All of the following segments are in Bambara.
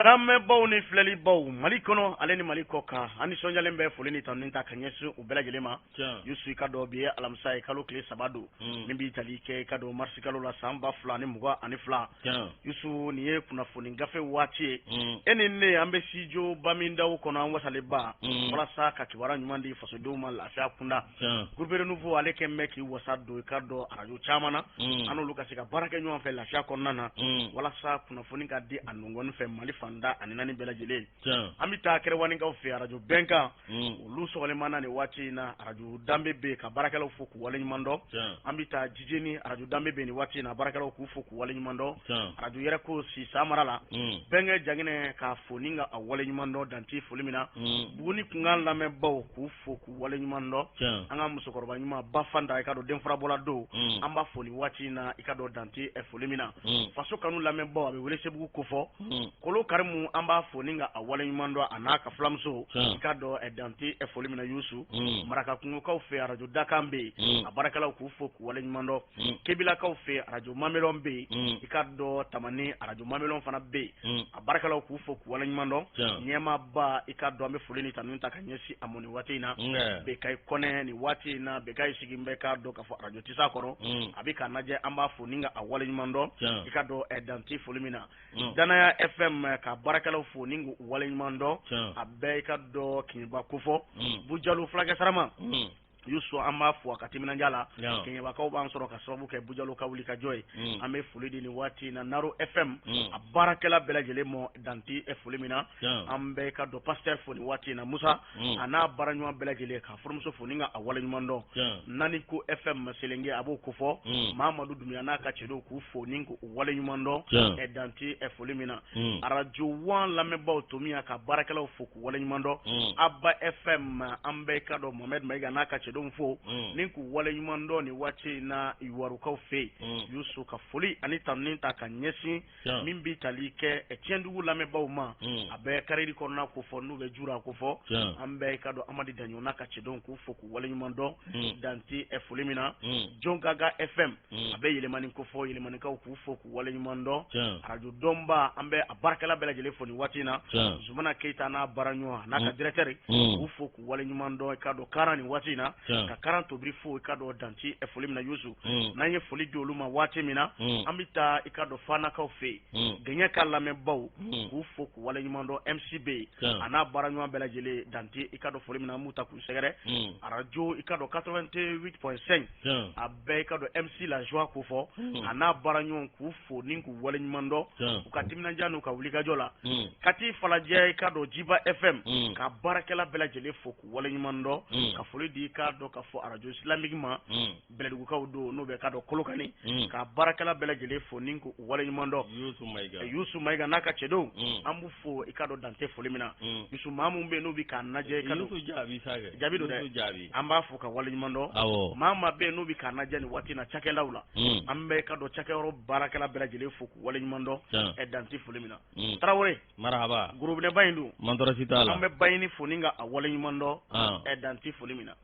Lamɛnbaw ni filɛlibaw Mali kɔnɔ ale ni Mali kɔ kan, an nisɔndiyalen bɛ foli ni tanuni ta ka ɲɛsin u bɛɛ lajɛlen ma. Yusu, i ka dɔn bi ye alamisa ye, kalo tile 3 don min b'i tali kɛ i ka dɔn marisi kalo la san 2022. Yusu, nin ye kunnafoni gafe waati ye. E ni ne, an bɛ studio Bamindaw kɔnɔ, an wasalenba, walasa ka kibaruya ɲuman di fasodenw ma lafiya kunda. Groupe Renouveau ale kɛlen bɛ k'i wasa don i ka dɔn arajo caman na, an n'olu ka se ka baara kɛ ɲɔgɔn fɛ lafiya kɔnɔna na, walasa kunnafoni ka di a nɔngɔn fɛ Mali fanda ani naani bɛɛ lajɛlen. An bɛ taa Kɛrɛwanikaw fɛ, arajo Bɛnkan, olu sɔgɔlen b'an na nin waati in na. Arajo Danbe bɛ yen, ka baarakɛlaw fo k'u waleɲuman dɔn. An bɛ taa Jijeni, arajo Danbe bɛ nin waati in na, baarakɛlaw k'u fo k'u waleɲuman dɔn. Arajo Yɛrɛko si Samara la, Bɛnkɛ Jaginɛ k'a fo ni ka a waleɲuman dɔn danti foli min na. Buguni kunkan lamɛnbaw k'u fo k'u waleɲuman dɔn. An ka musokɔrɔba ɲuman ba Fanta, i ka dɔn denfurabɔla don, an b'a fo nin waati in na, i ka dɔn danti foli min na. Faso kanu lamɛnbaw, a bɛ Welesebugu kofɔ, Kolo Karimu, an b'a fo ni ka a waleɲuman dɔn, a n'a ka filamuso, i ka dɔn danti foli min na. Yusu, Maraka kungokaw fɛ, arajo Dakan bɛ yen, a baarakɛlaw k'u fo k'u waleɲuman dɔn. Kebilakaw fɛ, arajo Mamelɔn bɛ yen, i ka dɔn Tamani arajo Mamelɔn fana bɛ yen, a baarakɛlaw k'u fo k'u waleɲuman dɔn. Ɲɛmaaba, i ka dɔn an bɛ foli ni tanuni ta ka ɲɛsin a ma nin waati in na. Bekayi Kɔnɛ nin waati in na, Bekayi sigi bɛ k'a dɔn k'a fɔ arajo tisa kɔrɔ, a bɛ k'a lajɛ, an b'a fo ni ka a waleɲuman dɔn, i ka dɔn danti foli min na. Danaya FM ka baarakɛlaw fo ni k'u waleɲuman dɔn, a bɛɛ i ka dɔn Keɲeba kofɔ. Bujalo fulakɛ sarama Yusu, an b'a fo a ka timinandiya la. Keɲebakaw b'an sɔrɔ ka sababu kɛ Bujalo ka wuli ka jɔ ye. An bɛ foli di nin waati in na Naro FM a baarakɛla bɛɛ lajɛlen mɔ danti foli min na. An bɛ ka dɔn pasteur fo nin waati in na, Musa a n'a baaraɲɔgɔn bɛɛ lajɛlen, ka furumuso fo ni ka a waleɲuman dɔn. Nani ko FM Selenge, a b'o kofɔ. Mamadu Dunbiya n'a ka cɛdenw k'u fo ni k'u waleɲuman dɔn danti foli min na. Arajo Wan lamɛnbaaw, Tomiya ka baarakɛlaw fo k'u waleɲuman dɔn. Aba FM, an bɛ ka dɔn Mohamed Mayiga n'a ka cɛdenw fo ni k'u waleɲuman dɔn nin waati in na Warukaw fɛ yen. Yusu, ka foli ani tanuni ta ka ɲɛsin min bɛ tali kɛ Tiɲɛdugu lamɛnbaaw ma, a bɛ kariri kɔnɔna kofɔ, n'u bɛ Jura kofɔ. An bɛ ka dɔn Amadi Daɲɔ n'a ka cɛdenw k'u fo k'u waleɲuman dɔn danti foli min na. Jɔnkaga FM, a bɛ Yɛlɛmani kofɔ, Yɛlɛmanikaw k'u fo k'u waleɲuman dɔn. Arajo Dɔnba, an bɛ a baarakɛla bɛɛ lajɛlen fo nin waati in na. Zumana Keyita n'a baaraɲɔgɔn n'a ka directeur k'u fo k'u waleɲuman dɔn, i ka dɔn Karan nin waati in na, ka Karan Tobiri fo, i ka dɔn danti foli min na. Yusu, n'an ye foli di olu ma waati min na, an bɛ taa i ka dɔn Fanakaw fɛ yen, Gɛɲɛ ka lamɛnbaw k'u fo k'u waleɲuman dɔn. MC bɛ yen, a n'a baaraɲɔgɔn bɛɛ lajɛlen, danti i ka dɔn foli min na, an b'u ta k'u sɛgɛrɛ. Arajo i ka dɔn 88.5, a bɛɛ i ka dɔn MC La Joie kofɔ, a n'a baaraɲɔgɔn k'u fo ni k'u waleɲuman dɔn u ka timinandiya n'u ka wulikajɔ la. Kati Falajɛ, i ka dɔn Jiba FM ka baarakɛla bɛɛ lajɛlen fo k'u waleɲuman dɔn, ka foli di i ka dɔn ka fɔ arajo islamique ma, Bɛlɛdugukaw don, n'o bɛ ka dɔn Kolokani, ka baarakɛla bɛɛ lajɛlen fo ni k'u waleɲuman dɔn. Yusu Mayiga n'a ka cɛdenw, an b'u fo i ka dɔn dante foli min na. Yusu, maa minnu bɛ yen n'u bɛ k'an lajɛ, i ka dɔn jaabi don dɛ, an b'a fo ka waleɲuman dɔn. Maa maa bɛ yen n'u bɛ k'an lajɛ nin waati in na cakɛdaw la, an bɛ ka dɔn cakɛyɔrɔ baarakɛla bɛɛ lajɛlen fo k'u waleɲuman dɔn dante foli min na. Tarawele, marahaba, gorobinɛ ba in dun, mantɔrɔsi t'a la, an bɛ Baɲini fo ni ka a waleɲuman dɔn dante foli min na.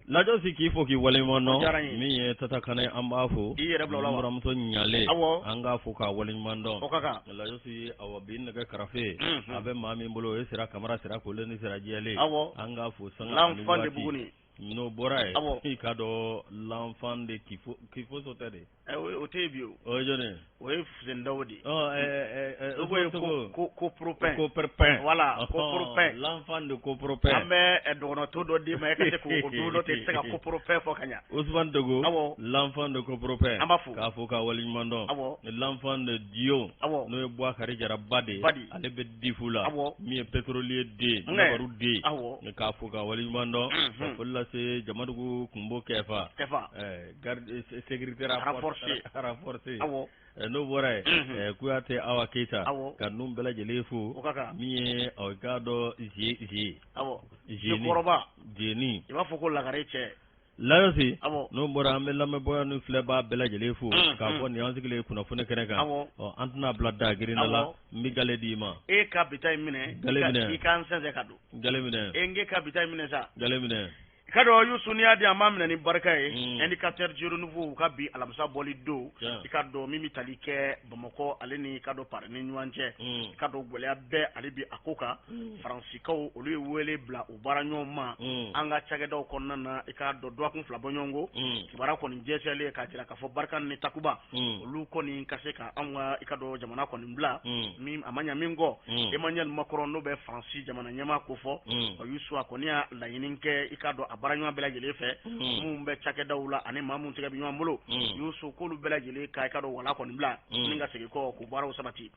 Lajɔsi, k'i fo k'i waleɲuman dɔn. Min ye Tata Kanɛ, an b'a fo. I yɛrɛ bila o la wa? N buramuso ɲale, an k'a fo k'a waleɲuman dɔn. O ka kan. Lajɔsi, awa bi nɛgɛ karafe a bɛ maa min bolo, o ye Sira Kamara, Sira kolen ni sira jɛlen. An k'a fo sanga ani waati. L'enfant de Buguni. N'o bɔra yen, i k'a dɔn l'enfant de Kifoso tɛ de. O tɛ yen bi o. O ye jɔn ye? O ye Fuseni Dawo de ye. O ko ko ko pɛrɛn. Voilà, ko poropɛn. L'enfant de ko poropɛn. An bɛ dɔgɔnɔto dɔ d'i ma, e ka se k'o dun, n'o tɛ i tɛ se ka ko poropɛn fɔ ka ɲɛ. Ousmane Dogo. L'enfant de ko poropɛn. An b'a fo. K'a fo k'a waleɲuman dɔn. L'enfant de Dio. N'o ye Buakari Jara ba de ye. Badi. Ale bɛ Difu la. Min ye pétrolier den. Nabaru den. K'a fo k'a waleɲuman dɔn. Ka foli lase Jamadugu Kunbo Kɛfa. Kɛfa. Garde sécurité renforcée. Renforcée. N'o bɔra yen, Kuyate Awa Keyita, ka ninnu bɛɛ lajɛlen fo. O ka kan. Min ye i k'a dɔn zie zie. Zekɔrɔba. Jeni. I b'a fɔ ko lagare cɛ. Layɔsi. N'o bɔra, an bɛ lamɛnbaa ni filɛbaa bɛɛ lajɛlen fo k'a fɔ nin y'an sigilen kunnafoni kɛnɛ kan. Ɔ, an tɛna bila da girinda la, n bɛ gale d'i ma. E ka bi ta in minɛ. Gale minɛ. I k'an sɛnsɛn ka don. Gale minɛ. E n k'e ka bi ta in minɛ sa. Gale minɛ. Ka dɔn Yusu, n'i y'a di, an b'a minɛ ni barika ye. Indicateur du Renouveau u ka bi alamisa bɔli don, i ka dɔn min bɛ tali kɛ Bamakɔ ale ni i ka dɔn Paris ni ɲɔgɔn cɛ, i ka dɔn gɛlɛya bɛɛ ale bi a ko kan. Faransikaw, olu ye wele bila u baara ɲɔgɔn ma an ka cakɛdaw kɔnɔna na, i ka dɔn dɔgɔkun 2 bɔ ɲɔgɔn ko kibaruya kɔni jɛsɛlen k'a jira k'a fɔ Barkhane ni Takuba, olu kɔni ka se ka anw ka i ka dɔn jamana kɔni bila min a ma ɲa min kɔ. Emmanuel Macron, n'o bɛ Faransi jamana ɲɛmaa ko fɔ, Yusu, a kɔni y'a laɲini kɛ i ka dɔn a baara ɲɔgɔn bɛɛ lajɛlen fɛ minnu bɛ cakɛdaw la ani maa minnu tɛgɛ bɛ ɲɔgɔn bolo, Yusu, k'olu bɛɛ lajɛlen ka i ka dɔn wala kɔni bila ni ka segin kɔ k'u baaraw sabati,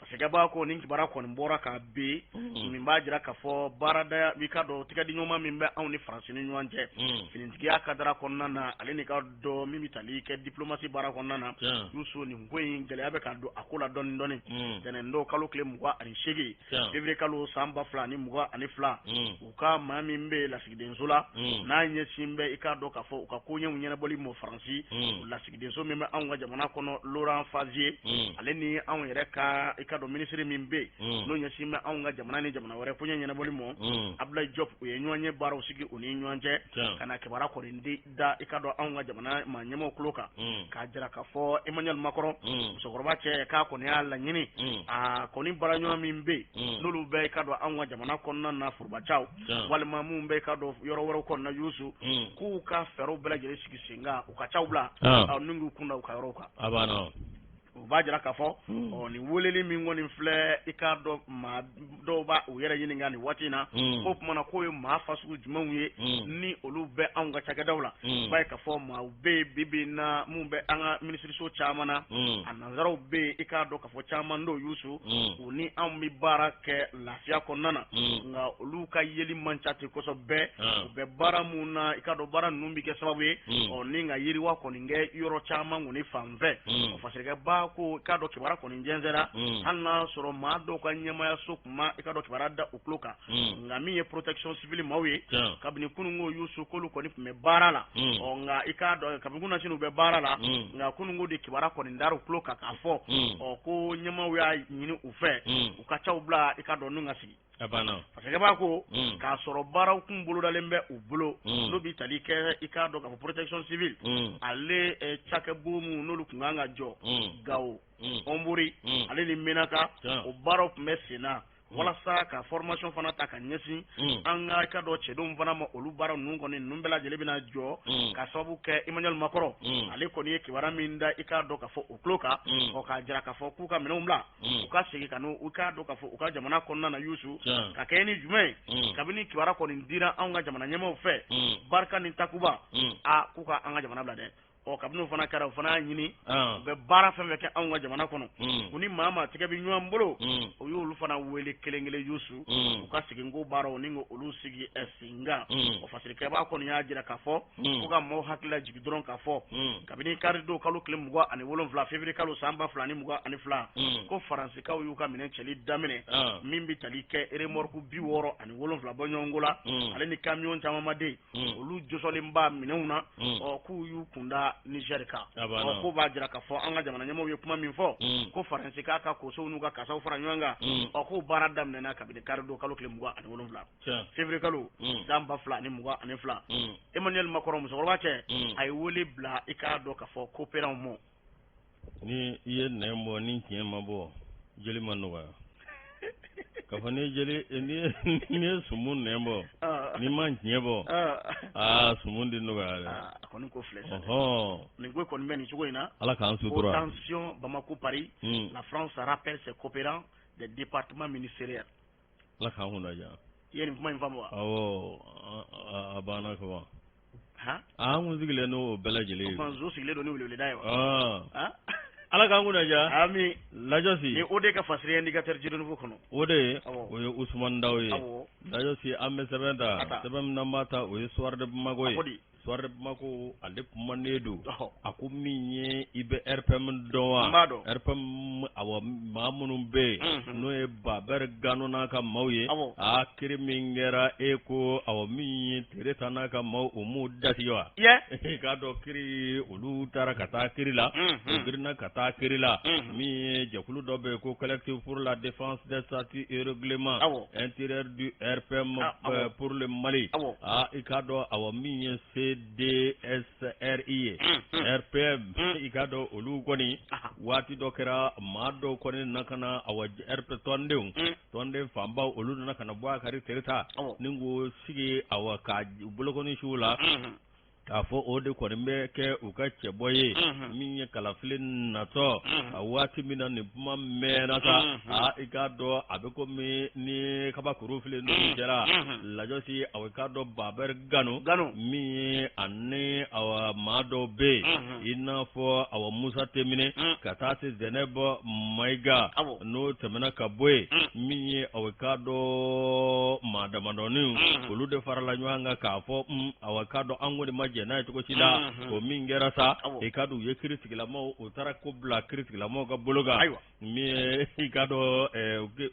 parce que b'a ko nin kibaruya kɔni bɔra ka ben min b'a jira k'a fɔ baarada i ka dɔn tigɛdiɲɔgɔnma min bɛ anw ni Faransi ni ɲɔgɔn cɛ finitigiya kadara kɔnɔna na, ale ni ka dɔn min bɛ tali kɛ diplomatie baara kɔnɔna na. Yusu, nin ko in gɛlɛya bɛ ka don a ko la dɔɔni dɔɔni. Tɛnɛn don, kalo tile 28, février kalo san 2022, u ka maa min bɛ lasigidenso la n'a ɲɛsin bɛ i k'a dɔn k'a fɔ u ka koɲɛw ɲɛnabɔli mɔ Faransi, lasigidenso min bɛ anw ka jamana kɔnɔ, Laurent Favier, ale ni anw yɛrɛ ka i ka dɔn minisiri min bɛ yen n'o ɲɛsin bɛ anw ka jamana ni jamana wɛrɛ koɲɛ ɲɛnabɔli mɔ, Abdoulaye Diop, u ye ɲɔgɔn ye baaraw sigi u ni ɲɔgɔn cɛ ka na kibaruya kɔni di da i ka dɔn anw ka jamana maa ɲɛmaaw tulo kan k'a jira k'a fɔ Emmanuel Macron, musokɔrɔba cɛ, k'a kɔni y'a laɲini a kɔni baaraɲɔgɔn min bɛ yen n'olu bɛ i ka dɔn anw ka jamana kɔnɔna na forobacaw walima minnu bɛ i ka dɔn yɔrɔ wɛrɛw kɔnɔna, Yusu, k'u ka fɛɛrɛw bɛɛ lajɛlen sigi sen kan u ka caw bila ni k'u kunda u ka yɔrɔw kan. A banna. U b'a jira k'a fɔ ɔ nin weleli min kɔni filɛ, i k'a dɔn maa dɔw b'a u yɛrɛ ɲininka nin waati in na k'o tuma na k'o ye maa fasugu jumɛnw ye ni olu bɛ anw ka cakɛdaw la. B'a ye k'a fɔ maaw bɛ yen bi bi in na mun bɛ an ka minisiriso caman na, a nanzaraw bɛ yen, i k'a dɔn k'a fɔ caman don, Yusu, u ni anw bɛ baara kɛ lafiya kɔnɔna na, nka olu ka yeli man ca ten kosɛbɛ. U bɛ baara mun na, i k'a dɔn baara ninnu bɛ kɛ sababu ye ɔ ni ka yiriwa kɔni kɛ yɔrɔ caman kɔni fan fɛ. O fasirikɛba ko i k'a dɔn kibaruya kɔni jɛnsɛnna, hali n'a sɔrɔ maa dɔw ka ɲɛmayaso tun ma i k'a dɔn kibaruya da u tulo kan, nka min ye protection civile maaw ye, kabini kununko, Yusu, k'olu kɔni tun bɛ baara la. Ɔ nka i k'a dɔn kabini kunasini u bɛ baara la, nka kununko de kibaruya kɔni dar'u tulo kan k'a fɔ ɔ ko ɲɛmaaw y'a ɲini u fɛ u ka caw bila i ka dɔn n'u ka sigi. A banna. Parce que b'a ko k'a sɔrɔ baaraw kun bolodalen bɛ u bolo n'o bɛ tali kɛ i k'a dɔn k'a fɔ protection civile ale cakɛbo mun n'olu tun kan ka jɔ Gawo, Ɔnbori ale ni Menaka, o baaraw tun bɛ sen na walasa ka formation fana ta ka ɲɛsin an ka i ka dɔn cɛdenw fana ma. Olu baara ninnu kɔni ninnu bɛɛ lajɛlen bɛna jɔ ka sababu kɛ Emmanuel Macron ale kɔni ye kibaruya min da i k'a dɔn k'a fɔ u tulo kan, ɔ k'a jira k'a fɔ k'u ka minɛnw bila, u ka segin ka n'u u k'a dɔn k'a fɔ u ka jamana kɔnɔna na, Yusu, ka kɛ ni jumɛn ye kabini kibaruya kɔni dira anw ka jamana ɲɛmaaw fɛ, Barkhane ni Takuba, a k'u ka an ka jamana bila dɛ. Ɔ kabini o fana kɛra, o fana y'a ɲini u bɛ baara fɛn fɛn kɛ anw ka jamana kɔnɔ, u ni maa maa tɛgɛ bɛ ɲɔgɔn bolo, o y'olu fana wele kelen kelen, Yusu, u ka segin ko baaraw ni olu sigi sen kan. O fasirikɛbaa kɔni y'a jira k'a fɔ ko ka maaw hakili lajigin dɔrɔn k'a fɔ kabini kari don kalo tile 27, février kalo san 2022, ko Faransikaw y'u ka minɛn cɛli daminɛ min bɛ tali kɛ remorque 67 bɔ ɲɔgɔnko la, ale ni camion camanbaden, olu jɔsɔlen ba minɛnw na, ɔ k'u y'u kunda Niger kan. Ɔ k'o b'a jira k'a fɔ an ka jamana ɲɛmaaw ye kuma min fɔ ko Faransi k'a ka kosow n'u ka kasaw fara ɲɔgɔn kan, ɔ k'o baara daminɛna kabini kari don kalo tile 27, février kalo san 2022. Emmanuel Macron, musokɔrɔba cɛ, a ye wele bila i k'a dɔn k'a fɔ coopérants ma. Ni i ye nɛn bɔ ni tiɲɛ ma bɔ, jeli ma nɔgɔya. K'a fɔ ni jeli ni ye sumu nɛn bɔ n'i ma tiɲɛ bɔ, aa, sumu di nɔgɔya dɛ. A kɔni ko filɛ sa, nin ko kɔni bɛ nin cogo in na. Ala k'an sutura. Tension Bamako Paris, la France rappelle ses coopérants des départements ministériels. Ala k'an kunna diya. I ye nin kuma in faamu wa? Awɔ, a banna kaban. An kun sigilen n'o bɛɛ lajɛlen ye. O tuma zo sigilen don ni weleweleda ye wa? Ala k'an kunna diya. Ami. Lajɔsi. Ni o de ka fasiri Indicateur du Renouveau kɔnɔ. O de o ye Usumani Daw ye. Lajɔsi, an bɛ sɛbɛn ta, sɛbɛn min n'an b'a ta, o ye Soir de Bamako ye. Soir de Bamako ale kumanen don a ko min ye i bɛ RPM dɔn wa RPM awa maa minnu bɛ yen n'o ye Babɛri Gano n'a ka maaw ye aa kiri min kɛra e ko awa min ye Tereta n'a ka maaw o m'u datigɛ wa i k'a dɔn kiri olu taara ka taa kiri la u girinna ka taa kiri la min ye jɛkulu dɔ bɛ yen ko collectif pour la défense des statuts et règlements intérieur du RPM pour le Mali aa i k'a dɔn awa min ye CDSRI ye RPM i k'a dɔn olu kɔni waati dɔ kɛra maa dɔw kɔni nana ka na awa RP tɔndenw tɔnden fanba olu nana ka na Bubakari Tereta ni k'o sigi awa ka bolokɔni su la k'a fɔ o de kɔni bɛ kɛ u ka cɛbɔ ye min ye kalafili natɔ a waati min na nin kuma mɛnna sa aa i k'a dɔn a bɛ komi ni kabakuru fili ninnu kɛra lajɔsi awa i k'a dɔn Babɛri Gano min ye ani awa maa dɔw bɛ yen i n'a fɔ awa Musa Temine ka taa se Zɛnɛbɔ Mayiga n'o tɛmɛna ka bɔ yen min ye awa i k'a dɔn maa damadɔnin olu de farala ɲɔgɔn kan k'a fɔ awa k'a dɔn an kɔni ma jɛn n'a ye cogo si la o min kɛra sa i k'a dɔn u ye kiritigilamaw u taara ko bila kiritigilamaw ka bolo kan min ye i k'a dɔn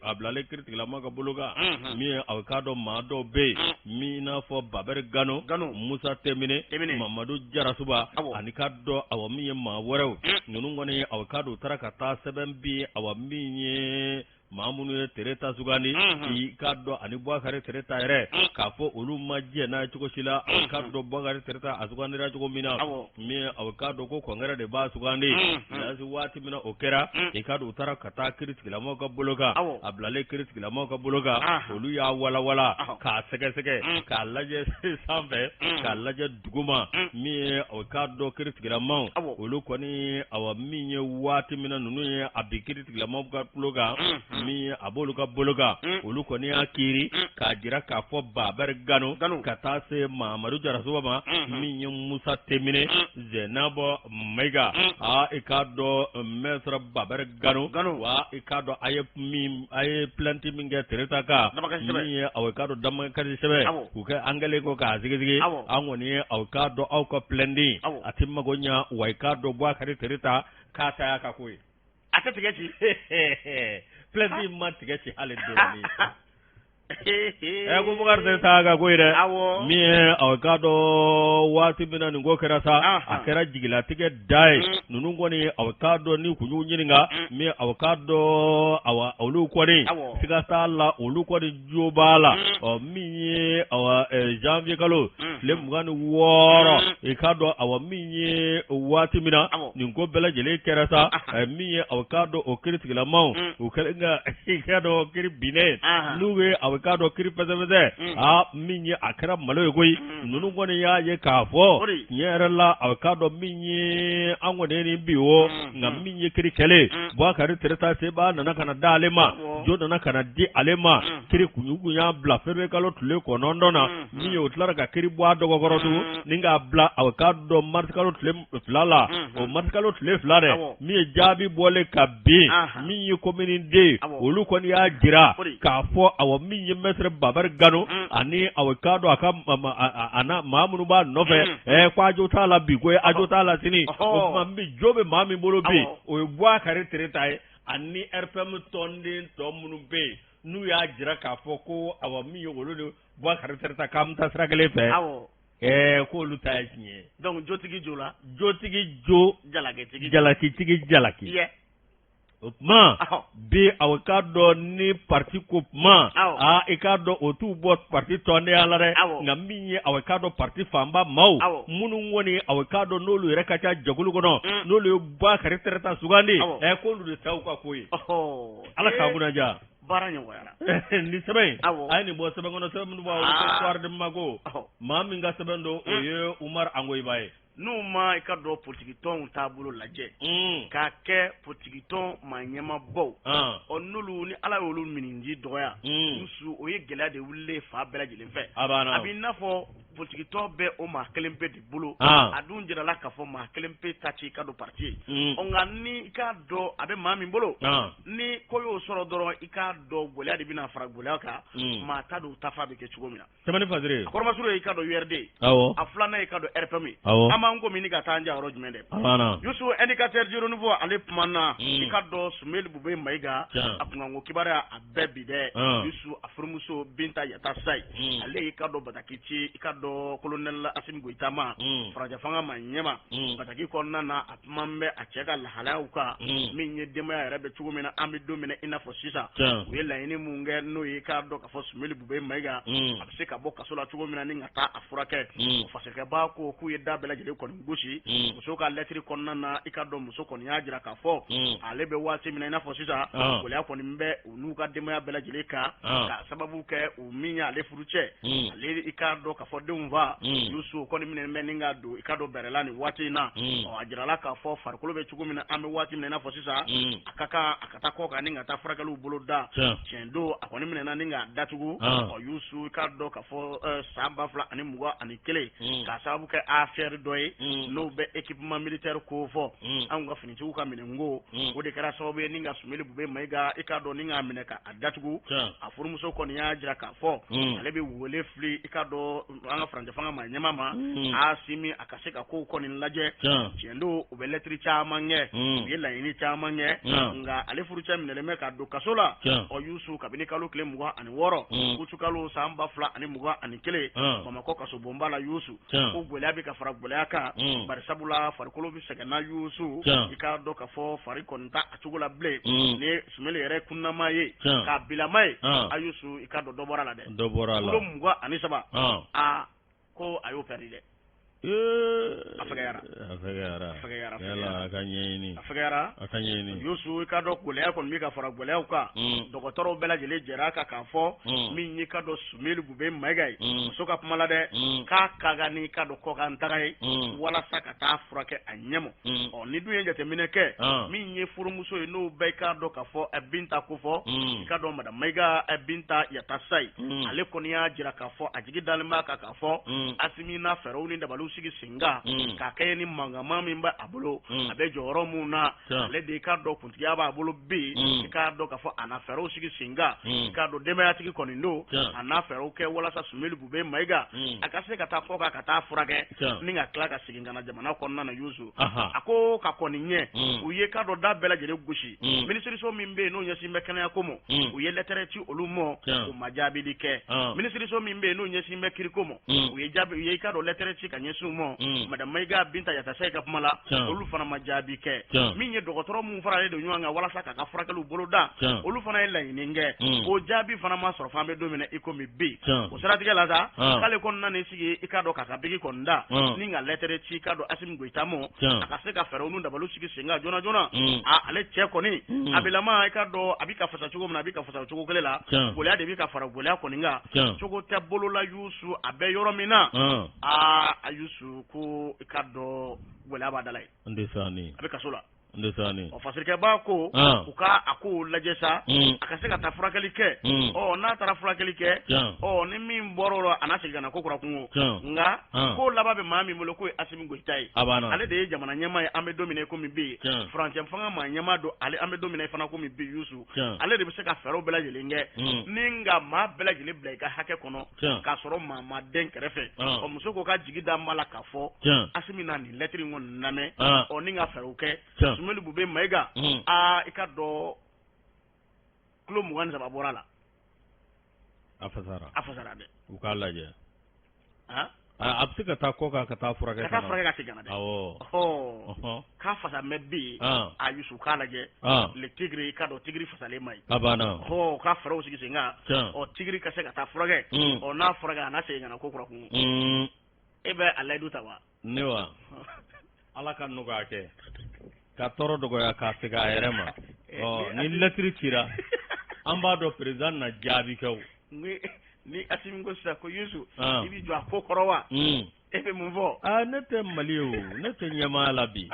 a bilalen kiritigilamaw ka bolo kan min ye awa i k'a dɔn maa dɔw bɛ yen min i n'a fɔ Babɛri Gano Musa Temine Mamadu Jarasuba ani k'a dɔn awa min ye maa wɛrɛw ninnu kɔni awa i k'a dɔn u taara ka taa sɛbɛn bin awa min ye maa minnu ye Tereta sugandi i k'a dɔn ani Bubakari Tereta yɛrɛ k'a fɔ olu ma jɛn n'a ye cogo si la i k'a dɔn Bubakari Tereta a sugandira cogo min na min awa i k'a dɔn ko congrès de b'a sugandi lasi waati min na o kɛra i k'a dɔn u taara ka taa kiritigilamaw ka bolo kan a bilalen kiritigilamaw ka bolo kan olu y'a walawala k'a sɛgɛsɛgɛ k'a lajɛ sanfɛ k'a lajɛ duguma min ye awa i k'a dɔn kiritigilamaw olu kɔni awa min ye waati min na ninnu ye a bin kiritigilamaw ka tulo kan min a b'olu ka bolo kan olu kɔni y'a kiiri k'a jira k'a fɔ Babɛri Gano ka taa se Mamadu Jarasuba ma min ye Musa Temine Zɛnabɔ Mayiga aa i k'a dɔn maître Babɛri Gano wa i k'a dɔn a ye min a ye plainte min kɛ Tereta kan min ye awa i k'a dɔn damakasi sɛbɛn k'u kɛ an kɛlen ko k'a sigisigi an kɔni ye awa i k'a dɔn aw ka plainte a tɛ mago ɲa wa i k'a dɔn Bubakari Tereta k'a ta y'a ka ko ye a tɛ tigɛ ci plainte ma tigɛ ci hali dɔɔnin ɛ ko Bubakari Tereta ka ko ye dɛ min ye awa i k'a dɔn waati min na nin ko kɛra sa a kɛra jigilatigɛ da ye ninnu kɔni awa i k'a dɔn ni kun y'u ɲininka min awa i k'a dɔn awa olu kɔni siga t'a la olu kɔni jo b'a la ɔ min ye awa janvier kalo tile 26 i k'a dɔn awa min ye waati min na nin ko bɛɛ lajɛlen kɛra sa min ye awa i k'a dɔn o kiritigilamaw u kɛlen ka i k'a dɔn kiri binnen n'u ye awa i k'a dɔn kiri fɛsɛfɛsɛ aa min ye a kɛra malo ye koyi ninnu kɔni y'a ye k'a fɔ tiɲɛ yɛrɛ la awa i k'a dɔn min ye an kɔni ye nin bi o nka min ye kiri kɛlen Bubakari Tereta seba nana ka na d'ale ma jo nana ka na di ale ma kiri kun kun y'a bila février kalo tile 9 na min ye o tilara ka kiri bɔ a dɔgɔkɔrɔ tugun ni k'a bila awa i k'a dɔn mars kalo tile 2 la o mars kalo tile 2 dɛ min ye jaabi bɔlen ka bin min ye commune deux olu kɔni y'a jira k'a fɔ awa min ye maître Babɛri Gano ani awa i k'a dɔn a ka a maa minnu b'a nɔfɛ ɛ ko a jo t'a la bi ko a jo t'a la sini o tuma min jo bɛ maa min bolo bi o ye Bubakari Tereta ye ani RPM tɔnden tɔ minnu bɛ yen n'u y'a jira k'a fɔ ko awa min ye olu de Bubakari Tereta k'an bɛ taa sira kelen fɛ ɛɛ k'olu ta ye tiɲɛ ye donc jotigi jo la jotigi jo jalakitigi jalakitigi jalaki o tuma bi awa i k'a dɔn ni parti ko kuma aa i k'a dɔn o t'u bɔ parti tɔndenya la dɛ nka min ye awa i k'a dɔn parti fanba maaw minnu kɔni awa i k'a dɔn n'olu yɛrɛ ka ca jɛkulu kɔnɔ n'olu ye Bubakari Tereta sugandi ɛ k'olu de ta y'u ka ko ye Ala k'an kunna diya baara ɲɔgɔnyara nin sɛbɛn in a ye nin bɔ sɛbɛn kɔnɔ sɛbɛn minnu b'a wele ko Soir de Bamako maa min ka sɛbɛn don o ye Umaru Angoyiba ye n'u ma i ka dɔn politikitɔnw taabolo lajɛ k'a kɛ politikitɔn maa ɲɛmaabaw ɔ n'olu ni Ala y'olu minniji dɔgɔya su o ye gɛlɛya de wulilen fan bɛɛ lajɛlen fɛ a b'i n'a fɔ Politikitɔn bɛ o maa kelen pe de bolo. A dun jirala k'a fɔ maa kelen pe ta t'i ka don parti ye. Ɔ, nka ni i k'a dɔn a bɛ maa min bolo, ni ko y'o sɔrɔ dɔrɔn, i k'a dɔn gɛlɛya de bɛna fara gɛlɛya kan. Maa t'a dɔn u tafa bɛ kɛ cogo min na. Sɛbɛnni Fadiri. A kɔrɔmasuru ye i ka dɔn URD ye. A filanan ye i ka dɔn RPM ye. An b'an ko min ka taa an ja yɔrɔ jumɛn dɛ? A banna. Yusu, Indicateur du Renouveau ale kumana. I ka dɔn Sumeli Bube Mayiga, a kunkanko kibaruya a bɛɛ bi dɛ. Yusu, a furumuso Binta Yata Sayi, ale y'i ka dɔn bataki ci i ka dɔn colonel Asimi Goyita ma, farajɛ fanga ma ɲɛma. Bataki kɔnɔna na, a kuma bɛ a cɛ ka lahalayaw kan, min ye denbaya yɛrɛ bɛ cogo min na an bɛ don min na i n'a fɔ sisan. U ye laɲini mun kɛ, n'o ye k'a dɔn k'a fɔ Sumeli Bube Mayiga a bɛ se ka bɔ kaso la cogo min na ni ka taa a furakɛ. Fasirikɛba ko k'u ye da bɛɛ lajɛlen kɔni gosi. Muso ka lɛtiri kɔnɔna na, i ka dɔn muso kɔni y'a jira k'a fɔ ale bɛ waati min na i n'a fɔ sisan, gɛlɛya kɔni bɛ u n'u ka denbaya bɛɛ lajɛlen kan, ka sababu kɛ u min y'ale furu cɛ, ale i k'a dɔn k'a fɔ denw fa Yusu kɔni minɛ bɛ ni ka don i ka dɔn bɛrɛ la nin waati in na. Ɔ, a jirala k'a fɔ farikolo bɛ cogo min na an bɛ waati min na i n'a fɔ sisan, a ka kan a ka taa kɔ kan ni ka taa furakɛliw bolo da. Tiɲɛ don, a kɔni minɛna ni k'a datugu. Ɔ, Yusu, i k'a dɔn k'a fɔ san 2021, k'a sababu kɛ affaire dɔ ye n'o bɛ équipement militaire ko fɔ, anw ka finitigiw ka minɛnko, o de kɛra sababu ye ni ka Sumeli Bube Mayiga i k'a dɔn ni k'a minɛ k'a datugu. A furumuso kɔni y'a jira k'a fɔ ale bɛ wele fili i ka dɔn an ka furancɛ fanga maa ɲɛmaa ma, Asimi, a ka se ka kow kɔni lajɛ. Tiɲɛ don, u bɛ lɛtiri caman kɛ, u ye laɲini caman kɛ, nka ale furucɛ minɛlen bɛ ka don kaso la. Ɔ, Yusu, kabini kalo tile 26 utukalo san 2021, Bamakɔ kasobonba la, Yusu, ko gɛlɛya bɛ ka fara gɛlɛya kan, bari sabula farikolo bɛ sɛgɛnna. Yusu, i k'a dɔn k'a fɔ fari kɔni t'a a cogo la bilen. Ni Sumeli yɛrɛ kunnama ye k'a bilama ye, a Yusu, i k'a dɔn dɔ bɔra la dɛ. Dɔ bɔra la. Kilo 23, a ko a y'o pɛridi dɛ. A fɛgɛyara. A fɛgɛyara. A fɛgɛyara. Yala a ka ɲɛɲini. A fɛgɛyara. A ka ɲɛɲini. Yusu, i k'a dɔn gɛlɛya kɔni bɛ ka fara gɛlɛyaw kan. Dɔgɔtɔrɔw bɛɛ lajɛlen jɛra a kan k'a fɔ min y'i ka dɔn Sumeli Bube Mayiga ye, muso ka kuma la dɛ, k'a ka kan n'i ka dɔn kɔkan taga ye walasa ka taa furakɛ a ɲɛmɔ. Ɔ, ni dun ye jateminɛ kɛ, min ye furumuso ye, n'o bɛɛ i k'a dɔn k'a fɔ Binta ko fɔ, i ka dɔn madame Mayiga Binta Yata Sayi, ale kɔni y'a jira k'a fɔ a jigi dalen b'a kan k'a fɔ Asimi n'a fɛɛrɛw ni dabaliw sigi sen kan k'a kɛ ni mankanman min bɛ a bolo, a bɛ jɔyɔrɔ mun na, ale de i k'a dɔn kuntigiya b'a bolo bi. I k'a dɔn k'a fɔ a na fɛɛrɛw sigi sen kan, i k'a dɔn denbayatigi kɔni don, a n'a fɛɛrɛw kɛ walasa Sumeli Bube Mayiga a ka se ka taa kɔ kan ka taa furakɛ ni ka tila ka segin ka na jamana kɔnɔna na. Yusu, a ko ka kɔni ɲɛ u ye k'a dɔn da bɛɛ lajɛlen gosi. Minisiriso min bɛ yen n'o ɲɛsin bɛ kɛnɛya ko ma, u ye lɛtɛrɛ ci olu ma, u ma jaabili kɛ. Minisiriso min bɛ yen n'o ɲɛsin bɛ kiriko ma, u ye jaabi, u ye i k'a dɔn lɛtɛrɛ ci ka ɲɛsin u ma, madame Mayiga Binta Yata Sayi ka kuma la, olu fana ma jaabi kɛ. Min ye dɔgɔtɔrɔ mun faralen don ɲɔgɔn kan walasa k'a ka furakɛliw boloda, olu fana ye laɲini kɛ, o jaabi fana ma sɔrɔ f'an bɛ don min na i komi bi. O siratigɛ la sa, k'ale kɔni nan'i sigi i k'a dɔn k'a ka biki kɔni da ni ka lɛtɛrɛ ci i k'a dɔn Asimi Goyita ma, a ka se ka fɛɛrɛw n'u dabaliw sigi sen kan joona joona. A ale cɛ kɔni a bilama, i k'a dɔn a bɛ ka fasa cogo min na, a bɛ ka fasa o cogo kelen la. Gɛlɛya de bɛ ka fara gɛlɛya kɔni kan, cogo tɛ bolo la. Yusu, a bɛ yɔrɔ min na, aa, a Yusu ko i k'a dɔn gɛlɛya b'a da la yen, a bɛ kaso la. Ɔ, fasirikɛba ko u ka a ko lajɛ sa, a ka se ka taa furakɛli kɛ. Ɔ, n'a taara furakɛli kɛ, ɔ, ni min bɔra o la, a n'a segin ka na ko kura kungo. Nka ko laban bɛ maa min bolo, k'o ye Asimi Goyita ye. Ale de ye jamana ɲɛmaa ye an bɛ don min na i komi bi. Furancɛ fanga maa ɲɛmaa don ale an bɛ don min na i fana komi bi. Yusu, ale de bɛ se ka fɛɛrɛw bɛɛ lajɛlen kɛ ni ka maa bɛɛ lajɛlen bila i ka hakɛ kɔnɔ, k'a sɔrɔ maa ma den kɛrɛfɛ. Ɔ, muso ko ka jigi da ma la k'a fɔ Asimi na nin lɛtiri in kɔni lamɛn, ɔ, ni ka fɛɛrɛw kɛ. Sumeli Bube Mayiga, aa, i ka dɔn kilo 23 bɔra la. A fasara. A fasara dɛ. U k'a lajɛ, a bɛ se ka taa kɔ kan ka taa furakɛ. Ka taa furakɛ ka segin ka na dɛ. Awɔ. K'a fasa mɛ bi, a Yusu, k'a lajɛ le tigre, i ka dɔn tigre fasalen ma ɲi. A banna. Ɔ, k'a fɛɛrɛw sigi sen kan, ɔ, tigre ka se ka taa furakɛ. Ɔ, n'a furakɛ, a n'a segin ka na ko kura kun. E bɛ a layidu ta wa? Ne wa? Ala ka nɔgɔya kɛ, ka tɔɔrɔ dɔgɔya, k'a segin a yɛrɛ ma. Ɔ, ni lɛtiri cira, an b'a dɔn président na jaabi kɛ o. Ni Asimi ko sisan ko Yusu, i b'i jɔ a ko kɔrɔ wa? E bɛ mun fɔ? Aa, ne tɛ Mali ye o, ne tɛ ɲɛmaaya la bi.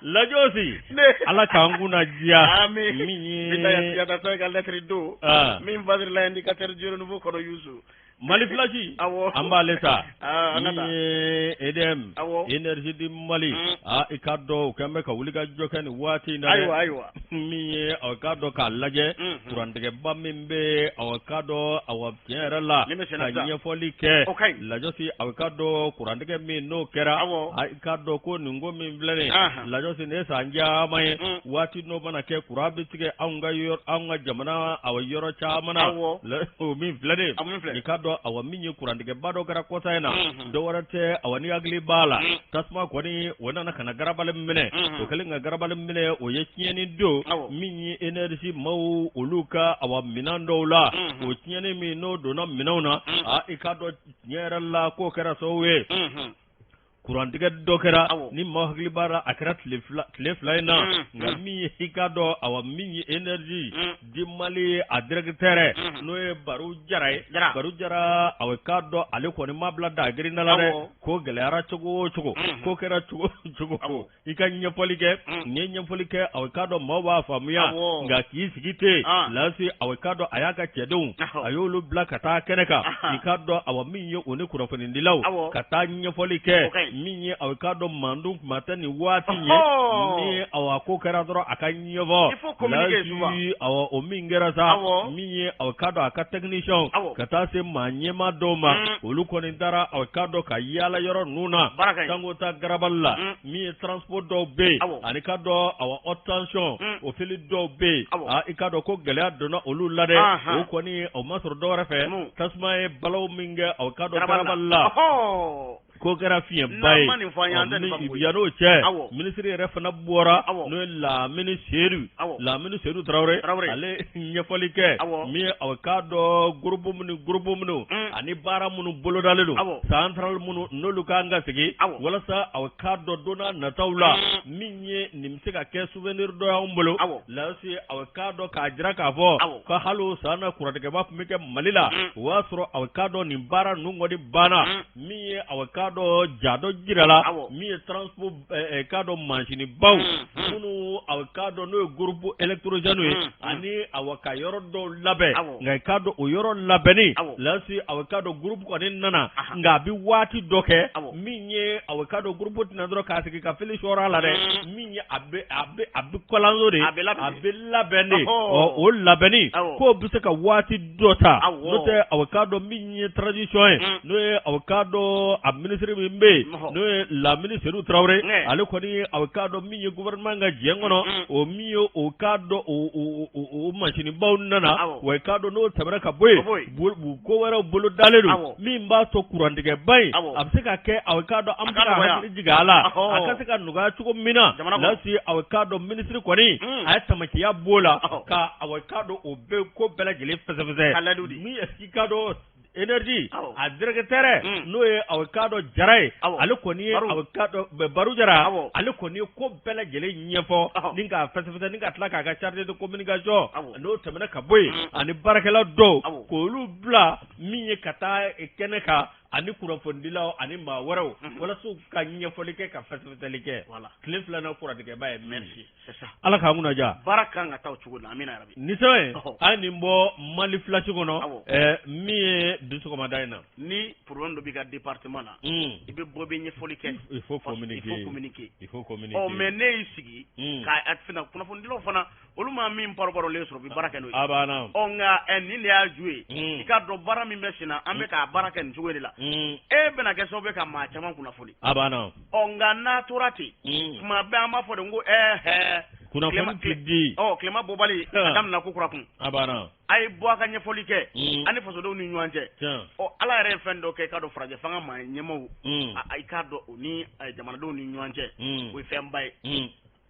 Lajɔsi Ala k'an kunna diya. Amin. Min ye Binta Yatta ka lettre don. Ah. Min basera l'indicateur du renouveau kɔnɔ Youssou. Mali Flash. Awɔ. An b'ale ta. Ah, an ka Min taa. ye EDM. Awɔ. Énergie du Mali. Ah, i k'a dɔn u kɛn bɛ ka wuli ka jɔ kɛ nin waati in na dɛ. Ayiwa ayiwa. Min ye aw k'a dɔn k'a lajɛ kurantigɛba min bɛ aw k'a dɔn awa tiɲɛ yɛrɛ la Min bɛ senna ka sisan. ɲɛfɔli kɛ O ka ɲi. Lajɔsi aw k'a dɔn kurantigɛ min n'o kɛra Awɔ. a i k'a dɔn ko nin ko min filɛ nin ye Anhan. Lajɔsi nin ye san caman ye waati n'o mana kɛ kuran bɛ tigɛ anw ka yɔrɔ anw ka jamana awa yɔrɔ caman na Awɔ. O min filɛ nin ye A min filɛ. i k'a dɔn awa min ye kurantigɛba dɔ kɛra kɔsa in na dɔ wɛrɛ tɛ awa ni hakili b'a la tasuma kɔni o nana ka na garabali minɛ o kɛlen ka garabali minɛ o ye tiɲɛni don min ye énergie maaw olu ka awa minɛn dɔw la o tiɲɛni min n'o donna minɛnw na aa i k'a dɔn tiɲɛ yɛrɛ la k'o kɛra sababu ye kurantigɛ dɔ kɛra ni maa hakili b'a la a kɛra tile fila in na nka min ye i k'a dɔn awa min ye énergie du Mali a directeur n'o ye Baru Jara ye Baru Jara awa i k'a dɔn ale kɔni ma bila da girinda la dɛ ko gɛlɛyara cogo o cogo ko kɛra cogo o cogo i ka ɲɛfɔli kɛ n'i ye ɲɛfɔli kɛ awa i k'a dɔn maaw b'a faamuya nka k'i sigi ten lasi awa i k'a dɔn a y'a ka cɛdenw a y'olu bila ka taa kɛnɛ kan i k'a dɔn awa min ye o ni kunnafonidilaw ka taa ɲɛfɔli kɛ min ye awa i k'a dɔn mandun kuma tɛ nin waati ye ni awa ko kɛra dɔrɔn a ka ɲɛfɔ lasi awa o min kɛra sa min ye awa i k'a dɔn a ka technicien ka taa se maa ɲɛmaa dɔw ma olu kɔni taara awa i k'a dɔn ka yaala yɔrɔ ninnu na sango ta garabali la min ye transfo dɔw bɛ yen ani k'a dɔn awa haute tension o fili dɔw bɛ yen i k'a dɔn ko gɛlɛya donna olu la dɛ o kɔni o ma sɔrɔ dɔwɛrɛ fɛ tasuma ye balaw min kɛ awa i k'a dɔn garabali la ko kɛra fiɲɛba ye yann'o cɛ minisiri yɛrɛ fana bɔra n'o ye Lamini Seyidu Lamini Seyidu Tarawele ale ɲɛfɔli kɛ min ye awa i k'a dɔn groupe minnu groupe minnu ani baara minnu bolodalen don centrale minnu n'olu ka kan ka sigi walasa awa i k'a dɔn don n'a nataw la min ye nin bɛ se ka kɛ souvenir dɔ y'anw bolo lasi awa i k'a dɔn k'a jira k'a fɔ ko hali o san na kurantigɛba tun bɛ kɛ Mali la o y'a sɔrɔ awa i k'a dɔn nin baara ninnu kɔni banna min ye awa i k'a dɔn ja dɔ jirala min ye transfo k'a dɔn mansinbaw minnu awa i k'a dɔn n'o ye groupe électrogène ye ani awa ka yɔrɔ dɔw labɛn nka i k'a dɔn o yɔrɔ labɛnni lasi awa i k'a dɔn groupe kɔni nana nka a bɛ waati dɔ kɛ min ye awa i k'a dɔn groupe tɛna dɔrɔn k'a sigi ka fili sɔrɔ a la dɛ min ye a bɛ a bɛ a bɛ kalanso de a bɛ labɛn de ɔ o labɛnni k'o bɛ se ka waati dɔ ta n'o tɛ awa i k'a dɔn min ye transition ye n'o ye awa i k'a dɔn a minisiri min bɛ yen n'o ye Lamini Seyidu Tarawele ale kɔni awa i k'a dɔn min ye gouvernement ka jɛ kɔnɔ o min ye o k'a dɔn o masinibaw nana wa i k'a dɔn n'o tɛmɛna ka bɔ yen ko wɛrɛw bolo dalen don min b'a to kurantigɛba in a bɛ se ka kɛ awa i k'a dɔn an bɛ se ka hakili jigin a la a ka se ka nɔgɔya cogo min na lasi awa i k'a dɔn minisiri kɔni a ye tamakiya b'o la ka awa i k'a dɔn o bɛ ko bɛɛ lajɛlen fɛsɛfɛsɛ min ye i k'a dɔn énergie a directeur n'o ye awa i k'a dɔn Jara ye ale kɔni ye awa i k'a dɔn Baru Jara ale kɔni ye ko bɛɛ lajɛlen ɲɛfɔ ni k'a fɛsɛfɛsɛ ni ka tila k'a ka chargé de communication n'o tɛmɛna ka bɔ yen ani baarakɛla dɔw k'olu bila min ye ka taa kɛnɛ kan ani kunnafonidilaw ani maa wɛrɛw walasa u ka ɲɛfɔli kɛ ka fɛsɛfɛsɛli kɛ tile filanan kurantigɛba ye merci ala k'an kunna diya baara kan ka taa o cogo la amina yarabi ni sɛbɛn an ye nin bɔ Mali Flash kɔnɔ min ye bi sɔgɔmada in na ni problème dɔ b'i ka département na i bɛ bɔ i bɛ ɲɛfɔli kɛ il faut communiquer il faut communiquer il faut communiquer ɔ mais ne y'i sigi ka fana kunnafonidilaw fana olu ma min parɔparɔlen sɔrɔ u bɛ baara kɛ n'o ye a banna ɔ nka nin de y'a ju ye i k'a dɔn baara min bɛ sen na an bɛ k'a baara kɛ nin cogo de la e bɛna kɛ sababu ye ka maa caman kunnafoni a banna ɔ nka n'a tora ten tuma bɛɛ an b'a fɔ de n ko ɛɛ kunnafoni ti di ɔ tilema bɔbali a daminɛ ko kura kun a banna a ye bɔ a ka ɲɛfɔli kɛ an ni fasodenw ni ɲɔgɔn cɛ ɔ ala yɛrɛ ye fɛn dɔ kɛ i k'a dɔn farajɛ fanga maa ɲɛmaaw i k'a dɔn o ni jamanadenw ni ɲɔgɔn cɛ o ye fɛnba ye.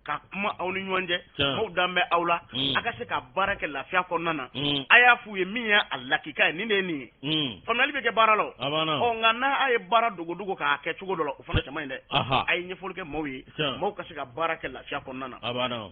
Ka kuma aw ni ɲɔgɔn cɛ, maaw dan bɛ aw la, a ka se ka baara kɛ lafiya kɔnɔna na. A y'a f'u ye min ye a lakika ye, nin de ye nin ye. Faamuyali bɛ kɛ baara la o. Ɔ, nka n'a ye baara dogodogo k'a kɛ cogo dɔ la, o fana cɛ man ɲi dɛ. A ye ɲɛfɔli kɛ maaw ye, maaw ka se ka baara kɛ lafiya kɔnɔna na.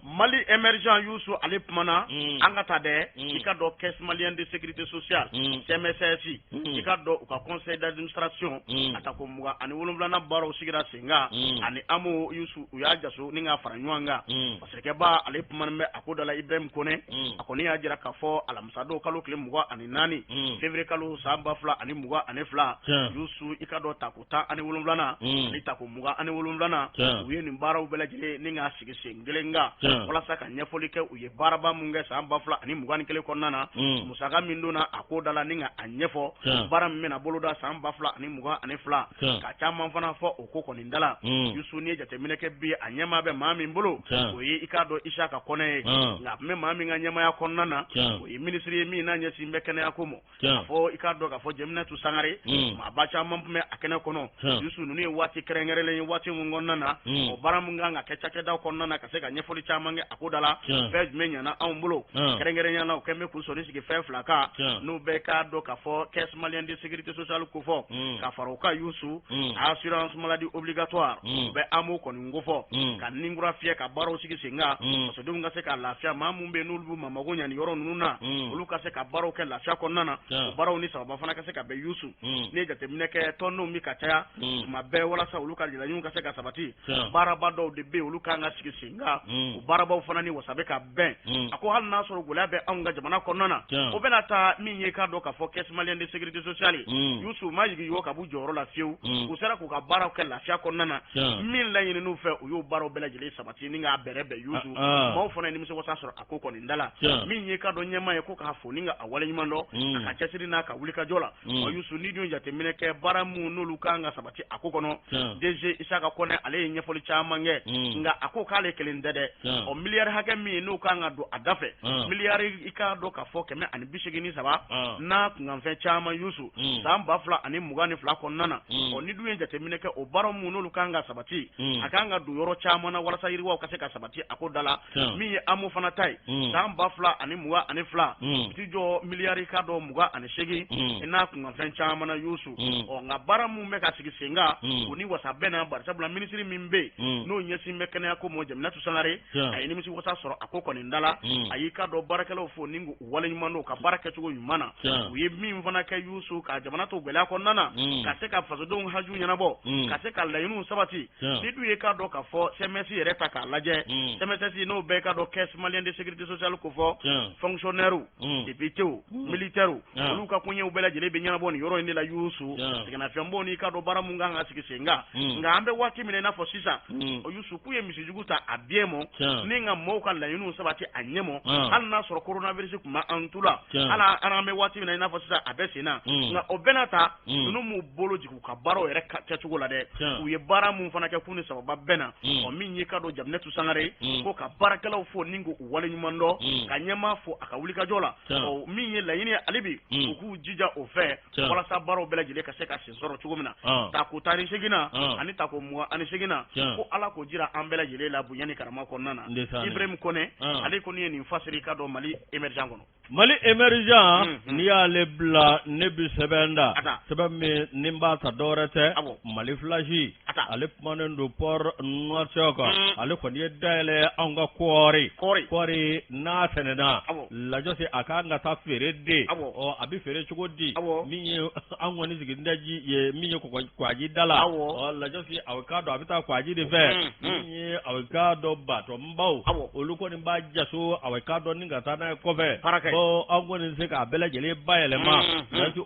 Mali émergent, Yusu, ale kumana. An ka taa dɛ, i ka dɔn Caisse malienne de sécurité sociale, CMSS, i ka dɔn u ka conseil d'administration a ta ko 27nan baaraw sigira sen kan ani AMO, Yusu, u y'a jaso ni k'a fara ɲɔgɔn kan. Masakɛba, ale kumanen bɛ a ko da la, Ibrahim Kone. A kɔni y'a jira k'a fɔ alamisadon kalo tile 24 février kalo san 2022, Yusu, i ka dɔn tako 17nan ani tako 27nan, u ye nin baaraw bɛɛ lajɛlen ni k'a sigi sen kelen kan walasa ka ɲɛfɔli kɛ u ye baaraba mun kɛ san 2021 kɔnɔna na, musaka min donna a ko da la, ni ka a ɲɛfɔ baara min bɛna boloda san 2022, ka caman fana fɔ o ko kɔni da la. Yusu, n'i ye jateminɛ kɛ bi, a ɲɛmaa bɛ maa min bolo, o ye i k'a dɔn Isaka Kɔnɛ ye. Nka a tun bɛ maa min ka ɲɛmaaya kɔnɔna na, o ye minisiri ye min n'a ɲɛsin bɛ kɛnɛya ko ma, a fɔ i k'a dɔn k'a fɔ Jɛminɛtu Sangare. Maaba caman tun bɛ a kɛnɛ kɔnɔ. Yusu, ninnu ye waati kɛrɛnkɛrɛnlen ye, waati min kɔnɔna na, o baara min kan ka kɛ cakɛdaw kɔnɔna na, ka se ka ɲɛfɔli caman kɛ a ko da la, fɛn jumɛn ɲɛna anw bolo. Kɛrɛnkɛrɛnnenya la, o kɛn bɛ k'u sɔnni sigi fɛn fila kan, n'u bɛɛ k'a dɔn k'a fɔ Caisse malienne de sécurité sociale ko fɔ, ka fara o kan, Yusu, assurance maladie obligatoire, u bɛ AMO kɔni ko fɔ, ka ninkura fiyɛ, ka baaraw sigi sen kan, fasodenw ka se ka lafiya. Maa mun bɛ yen n'olu b'u mamago ɲɛ nin yɔrɔ ninnu na, olu ka se ka baaraw kɛ lafiya kɔnɔna na, o baaraw ni sababa fana ka se ka bɛn. Yusu, n'i ye jateminɛ kɛ, tɔndenw bɛ ka caya tuma bɛɛ walasa olu ka laɲiniw ka se ka sabati. Baaraba dɔw de bɛ yen, olu kan ka sigi sen kan, o baarabaw fana ni wasa bɛ ka bɛn. A ko hali n'a sɔrɔ gɛlɛya bɛ anw ka jamana kɔnɔna na, o bɛna taa min ye, k'a dɔn k'a fɔ Caisse malienne de sécurité sociale, Yusu, ma jigin ka b'u jɔyɔrɔ la fiyewu. U sera k'u ka baaraw kɛ lafiya kɔnɔna na. Min laɲininiw fɛ, u y'o baaraw bɛɛ lajɛlen sabati ni k'a bɛrɛ bɛn. Yusu, maaw fana ye nimisiwasa sɔrɔ a ko kɔni da la. Min ye k'a dɔn ɲɛmaa ye, ko k'a fo ni ka a waleɲuman dɔn a ka cɛsiri n'a ka wulikajɔ la. Ɔ, Yusu, ni dun jateminɛ kɛ, baara mun n'olu kan ka sabati a ko kɔnɔ, DG Isaka Kɔnɛ, ale ye ɲɛfɔli caman kɛ. Nka a ko k'ale kelen tɛ dɛ. Ɔ, miliyari hakɛ min ye n'o kan ka don a da fɛ, miliyari i k'a dɔn k'a fɔ 183 n'a kunkanfɛn caman, Yusu, san 2022 kɔnɔna na. Ɔ, ni dun ye jateminɛ kɛ, o baara mun n'olu kan ka sabati, a kan ka don yɔrɔ caman na walasa yiriwaw ka se ka sabati a ko da la. Min ye AMO fana ta ye, san 2022, ti jɔ miliyari ka dɔn 28 n'a kunkanfɛn caman na, Yusu. Ɔ, nka baara mun bɛ ka sigi sen kan, o ni wasa bɛɛ na, barisabula minisiri min bɛ yen n'o ɲɛsin bɛ kɛnɛya ko ma, Jaminatu Sangare, a ye nimisi wasa sɔrɔ a ko kɔni da la. A y'i ka dɔn baarakɛlaw fo ni k'u waleɲuman dɔn u ka baara kɛcogo ɲuman na. U ye min fana kɛ, Yusu, ka jamana to gɛlɛya kɔnɔna na, ka se ka fasodenw haju ɲɛnabɔ, ka se ka laɲiniw sabati. Ni dun ye k'a dɔn k'a fɔ CMS yɛrɛ ta k'a lajɛ, CMSS, n'o bɛɛ k'a dɔn Caisse malienne de sécurité sociale ko fɔ, fonctionnaires, députés, militaires, olu ka koɲɛw bɛɛ lajɛlen bɛ ɲɛnabɔ nin yɔrɔ in de la. Yusu, sɛgɛnnafiɲɛbɔ n'i ka dɔn baara mun kan ka sigi sen kan. Nka an bɛ waati min na i n'a fɔ sisan, o Yusu, k'u ye misijugu ta a biɲɛ mɔ ni ka maaw ka laɲiniw sabati a ɲɛ mɔ. Hali n'a sɔrɔ coronavirus tun b'an tu la, hali an bɛ waati min na i n'a fɔ sisan, a bɛ sen na. Nka o bɛɛ n'a ta, ninnu m'u bolo jigin u ka baaraw yɛrɛ kɛcogo la dɛ. U ye baara mun fana kɛ k'u ni sababa bɛɛ na. Ɔ, min ye ka dɔn Jaminɛtu Sangare, ko ka baarakɛlaw fo ni k'u waleɲuman dɔn, ka ɲɛmaa fo a ka wulikajɔ la. Ɔ, min ye laɲini ye hali bi, u k'u jija o fɛ walasa baaraw bɛɛ lajɛlen ka se ka sen sɔrɔ cogo min na. Tako 18 na ani tako 28 na, ko Ala k'o jira an bɛɛ lajɛlen la bonya ni karama kɔnɔna na. Ibrahim Kɔnɛ, ale kɔni ye nin fasiri ka dɔn Mali émergent kɔnɔ. Mali émergent, n'i y'ale bila, ne bɛ sɛbɛn da, sɛbɛn min ni n b'a ta, dɔwɛrɛ tɛ, Mali Flash, ale kumanen don port Nouakchott kan. Ale kɔni ye dayɛlɛ anw ka kɔɔri. Kɔɔri n'a sɛnɛna, lajɔsi, a kan ka taa feere de. Ɔ, a bɛ feere cogo di? Min ye an kɔni sigi tɛ ji ye min ye kɔgɔji da la. Ɔ, lajɔsi, a k'a dɔn a bɛ taa kɔgɔji de fɛ. Min ye a k'a dɔn bato baw, olu kɔni b'a jaso, a k'a dɔn ni ka taa n'a ye kɔfɛ. Bon, an kɔni se k'a bɛɛ lajɛlen bayɛlɛma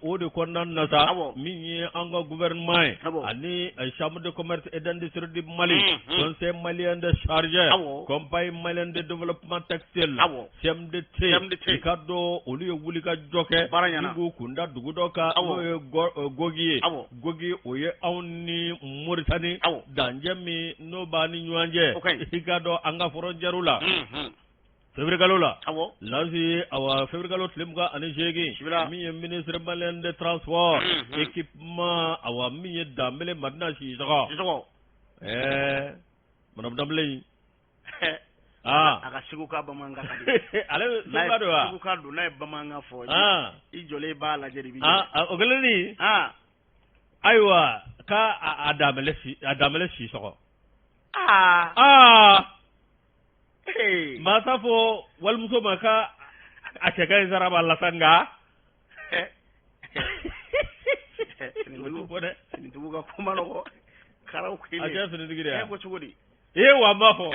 o de kɔnɔna na sa. Min ye an ka gouvernement ye ani Chambre de commerce et d'industrie du Mali, Conseil malien de chargeurs, Compagnie malienne de développement textile, CMDT, i ka dɔn olu ye wuli ka jɔ kɛ ni k'u kunda dugu dɔ kan, n'o ye Gogi ye. Gogi, o ye anw ni Moritani dancɛ min n'o b'an ni ɲɔgɔn cɛ, i ka dɔn an ka frontière la. Février kalo la, lasi, awa, février kalo tile 28, min ye ministre malien de transport équipement, awa, min ye Danbele Madina Sisɔkɔ, ɛɛ madame Danbele. A ka seguka bamanankan ka di. Ale seguka don wa? Seguka don, n'a ye bamanankan fɔ, i jɔlen b'a lajɛ de bi. O kɛlen ni. Ayiwa, k'a a Danbɛlɛ si a Danbɛlɛ Sisɔkɔ. Maa t'a fɔ walimuso ma ka a cɛ ka ɲi sara b'a la sa, nka. Finitigiw ka ko man nɔgɔ. Karaw kelen. A kɛra finitigi de ye. E ko cogo di? Ee, wa n b'a fɔ.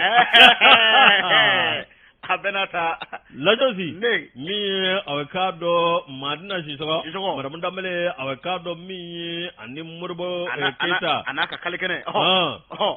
A bɛna ta. Lajɔsi. Ne. Min ye a bɛ k'a dɔn Madina Sisɔkɔ. Sisɔkɔ. Madamu Danbɛlɛ a bɛ k'a dɔn min ye ani Modibo Keyita. A n'a ka kalikɛnɛ.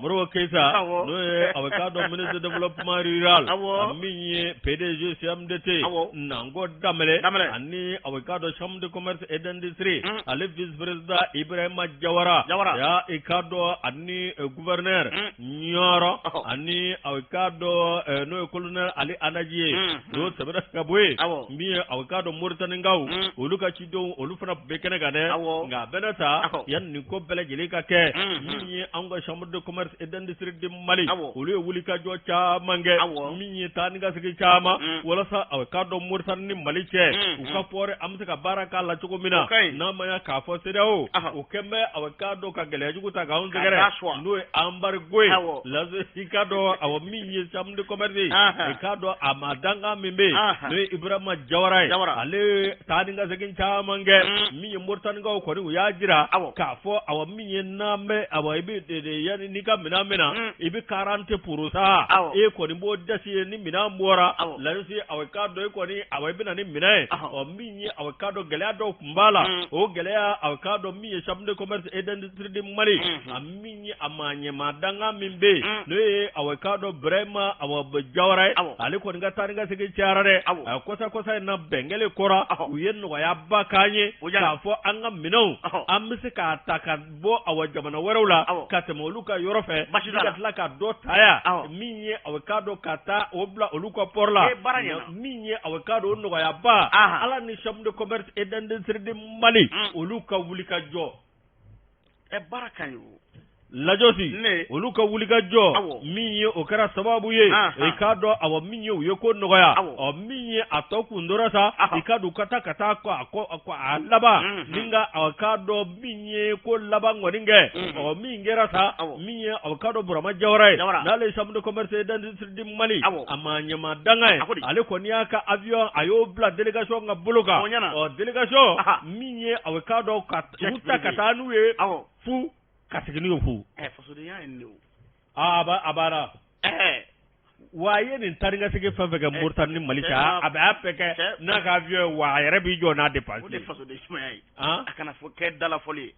Modibo Keyita. N'o ye a bɛ k'a dɔn ministre de développement rural. Awɔ. Min ye PDG CMDT. Awɔ. Nango Danbɛlɛ. Danbɛlɛ. Ani a bɛ k'a dɔn chambre de commerce et d'industrie. Ale vice président Ibrahima Jawara. Jawara. Ya i k'a dɔn ani gouverneur. Ɲɔrɔ ani a bɛ k'a dɔn n'o ye colonel Ali Anaji ye, n'o tɛmɛna ka bɔ yen, min ye a bɛ k'a dɔn Moritanikaw, olu ka cidenw, olu fana bɛ kɛnɛ kan dɛ. Nka a bɛna ta yanni nin ko bɛɛ lajɛlen ka kɛ, min ye anw ka chambre de commerce et d'industrie de Mali, olu ye wulikajɔ caman kɛ, min ye taa ni ka segin caman walasa a bɛ k'a dɔn Moritani ni Mali cɛ, u ka port an bɛ se ka baara k'a la cogo min na, n'a ma ɲɛ k'a fɔ CEDEAO o kɛlen bɛ a bɛ k'a dɔn ka gɛlɛya jugu ta k'anw sɛgɛrɛ, n'o ye embargo ye. I k'a dɔn awɔ min ye chambre de commerce ye, i k'a dɔn a maa dankan min bɛ yen, n'o ye Ibrahima Jawara ye, ale taa ni ka segin caman kɛ. Min ye Moritanikaw kɔni, u y'a jira k'a fɔ awɔ min ye n'an bɛ awɔ i bɛ yanni n'i ka minɛn bɛ na, i bɛ 40% e kɔni b'o dasi ye ni minɛn bɔra Lajɔsi. Awɔ, i k'a dɔn i kɔni awɔ i bɛ na ni minɛn ye. Ɔ min ye awɔ k'a dɔn gɛlɛya dɔw tun b'a la, o gɛlɛya awɔ k'a dɔn min ye chambre de commerce et d'industrie de Mali, a min ye a maa ɲɛmaa dankan min bɛ yen, n'o ye awɔ k'a dɔn Ibrahima awɔ Jawara ye, ale kɔni ka taa ni ka segin cayara dɛ. A kɔsa kɔsa in na, bɛn kɛlen kɔrɔ, u ye nɔgɔyaba k'an ye k'a fɔ an ka minɛnw an bɛ se k'a ta ka bɔ awa jamana wɛrɛw la ka tɛmɛ olu ka yɔrɔ fɛ, ka tila ka dɔ ta yan, min ye awɔ k'a dɔn ka taa o bila olu ka port la. Min ye awɔ k'a dɔn o nɔgɔyaba, Ala ni chambre de commerce et d'industrie de Mali, olu ka wuli ka jɔ. Baara ka ɲi o. Lajɔsi, olu ka wuli ka jɔ min ye, o kɛra sababu ye i k'a dɔn awa min ye u ye ko nɔgɔya. Ɔ min ye a tɔ kun tora sa, i k'a dɔn u ka taa ka taa a laban ni ka a k'a dɔn min ye ko laban kɔni kɛ. Ɔ min kɛra sa, min ye a k'a dɔn Burama Jawara ye, n'ale ye chambre de commerce et d'industrie du Mali a maa ɲɛmaa dankan ye, ale kɔni y'a ka avion a y'o bila délégation ka bolo kan. Ɔ délégation min ye a k'a dɔn ka u ta ka taa n'u ye fu ka segin n'u ye fu. Fasodenya ye nin de o. Aa, a banna. Wa a ye nin taa ni ka segin fɛn fɛn kɛ Moritani ni Mali cɛ, a bɛ a bɛɛ kɛ n'a ka avion ye, wa a yɛrɛ b'i jɔ n'a dépense. O de fasoden ɲumanya ye. A kana fɔ kɛ dalafɔli ye.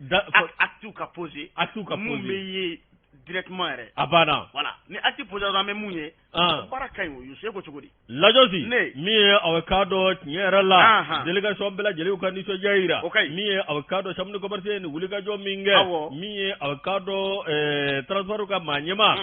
Acte ka poser. Acte ka poser. Mun bɛ ye directement yɛrɛ. A banna. Voilà, ni acte poser dɔrɔn, an bɛ mun ye. Baara ka ɲi o, Yusu, e ko cogo di? Lajɔsi, min ye aw k'a dɔn tiɲɛ yɛrɛ la, délégation bɛɛ lajɛlen ka nisɔndiya jira, min ye aw k'a dɔn chambre de commerce ye nin wulikajɔ min kɛ, min ye aw k'a dɔn transport ka maa ɲɛmaa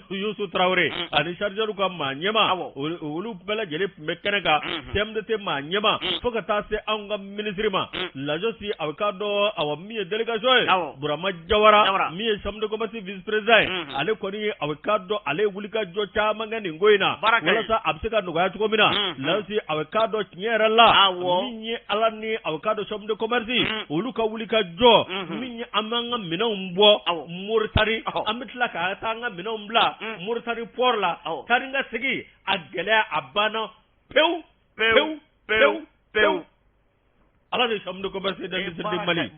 Yusu Tarawele ani chargeur ka maa ɲɛmaa, olu bɛɛ lajɛlen tun bɛ kɛnɛ kan, CMDT maa ɲɛmaa, fo ka taa se anw ka minisiri ma. Lajɔsi, aw k'a dɔn awa min ye délégation ye, Burama Jawara min ye chambre de commerce vice président ye, ale kɔni aw k'a dɔn ale ye wulikajɔ caman kɛ nin ko in na walasa a bɛ se ka nɔgɔya cogo min na. Lajɔsi, aw k'a dɔn tiɲɛ yɛrɛ la, min ye Ala ni aw k'a dɔn chambre de commerce olu ka wulikajɔ, min ye an b'an ka minɛnw bɔ Moritani, an bɛ tila ka taa an ka minɛnw bila Moritani port la, taa ni ka segin a gɛlɛya a banna pewu pewu pewu pewu. Ala de chambre de commerce et d'industrie du Mali,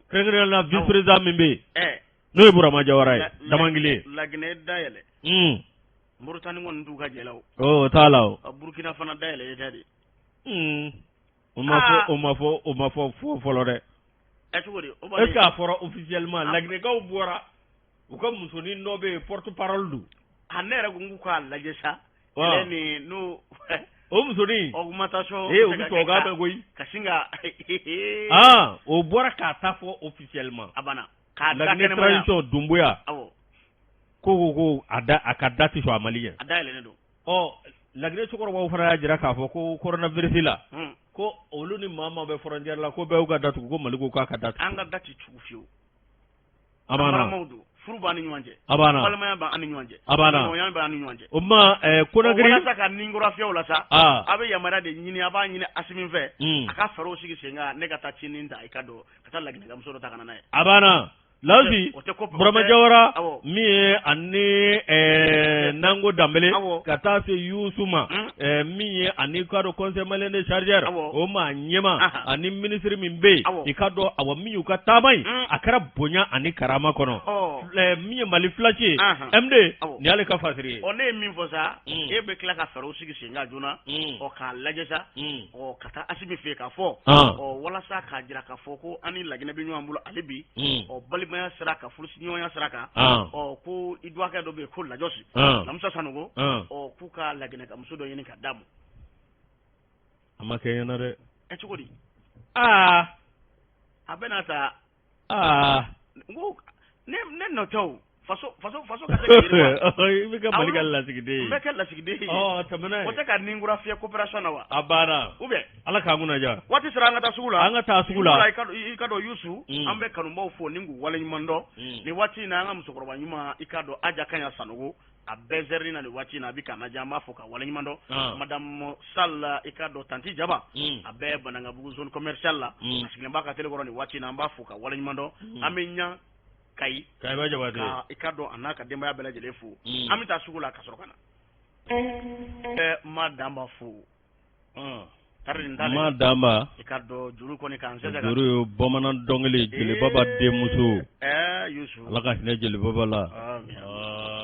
kɛrɛnkɛrɛnnenya la vice président min bɛ yen, n'o ye Burama Jawara ye, Damangile ye. Laginɛ dayɛlɛ. Moritani kɔni t'u ka jɛ la o. O t'a la o. Burukina fana dayɛlɛ tɛ de. O ma fɔ, o ma fɔ, o ma fɔ fɔlɔ dɛ. Ɛ, cogo di? Est-ce que a fɔra officiellement? Laginɛkaw bɔra, u ka musonin dɔ bɛ yen, porte parole don. A ne yɛrɛ ko n k'u k'a lajɛ sa. Ni n'o o musonin. Augmentation. Ee, u bɛ tubabukan mɛn koyi. Ka sin ka. Aa, o bɔra k'a ta fɔ officiellement. A banna. K'a da Laginɛ transition Dunbuya. Ko a da a ka da tɛ sɔn a Mali ɲɛ. A dayɛlɛnnen don. Ɔ Laginɛ cɛkɔrɔbaw fana y'a jira k'a fɔ ko coronavirus la, ko olu ni maa maa bɛ frontière la, ko bɛɛ y'u ka da tugu, ko Mali ko k'a ka da tugu. An ka da tɛ tugu fiyewu. A banna. Don. Furu b'an ni ɲɔgɔn cɛ. A banna. Balimaya b'an ni ɲɔgɔn cɛ. A banna. Ɲɔgɔnya b'an ni ɲɔgɔn cɛ. O tuma Konakiri. Walasa ka ninkura fiyɛ o la sa. A bɛ yamaruya de ɲini, a b'a ɲini Asimi fɛ. A ka fɛɛrɛw sigi sen kan, ne ka taa cinin ta, i ka dɔn ka taa laginɛkamuso dɔ ta ka na n'a ye. A banna. Lasi Burama Jawara min ye ani Nango Danbele ka taa se Yusu ma min ye ani ka dɔn conseil malien de chargeurs o maa ɲɛmaa ani minisiri min bɛ yen, i ka dɔn awa min y'u ka taama ye, a kɛra bonya ani karama kɔnɔ. Min ye Mali Flash ye, MD, nin y'ale ka fasiri ye. Ɔ, ne ye min fɔ sa, e bɛ tila ka fɛɛrɛw sigi sen kan joona, ɔ, k'a lajɛ sa, ɔ, ka taa Asimi fɛ yen k'a fɔ, ɔ, walasa k'a jira k'a fɔ ko an ni Laginɛ bɛ ɲɔgɔn bolo hali bi, ɔ, balimaya sira kan, furuɲɔgɔnya sira kan, ɔ, ko i dɔgɔkɛ dɔ bɛ yen ko Lajɔsi, Lamusa Sanogo, ɔ, k'u ka Laginɛkamuso dɔ ɲini ka d'a ma. A ma kɛ ɲɛna dɛ. Ɛ, cogo di? Aa. A bɛna ta. Aa. N ko ne nɔ tɛ o. Faso faso faso ka se ka yiriwa. I bɛ kɛ Mali ka lasigiden ye. N bɛ kɛ lasigiden ye. Ɔ, tɛmɛ n'a ye. O tɛ ka ninkura fiyɛ coopération na wa? A banna. Ou bien. Ala k'an kunna diya. Waati sera an ka taa sugu la. An ka taa sugu la. I ka dɔn Yusu, an bɛ kanubaw fo ni k'u waleɲuman dɔn. Nin waati in na, an ka musokɔrɔba ɲuman, i ka dɔn, Aja Kaɲa Sanogo, a bɛɛ zɛrini na nin waati in na, a bɛ k'an lajɛ, an b'a fɔ ka waleɲuman dɔn. Madame Sall, i ka dɔn, Tanti Jaba, a bɛɛ Banankabugu zone commerciale la, a sigilen b'a ka télé kɔrɔ nin waati in na, an b'a fo ka waleɲuman dɔn. An bɛ ɲa Kayi, Kayiba Jabate, i ka dɔn, a n'a ka denbaya bɛɛ lajɛlen fo. An bɛ taa sugu la ka sɔrɔ ka na. Ma Danba fo. Ma Danba. I ka dɔn juru kɔni k'an sɛsɛ. Juru ye bamanan dɔnkili, Jelibaba denmuso. Yusu. Ala ka hinɛ Jelibaba la.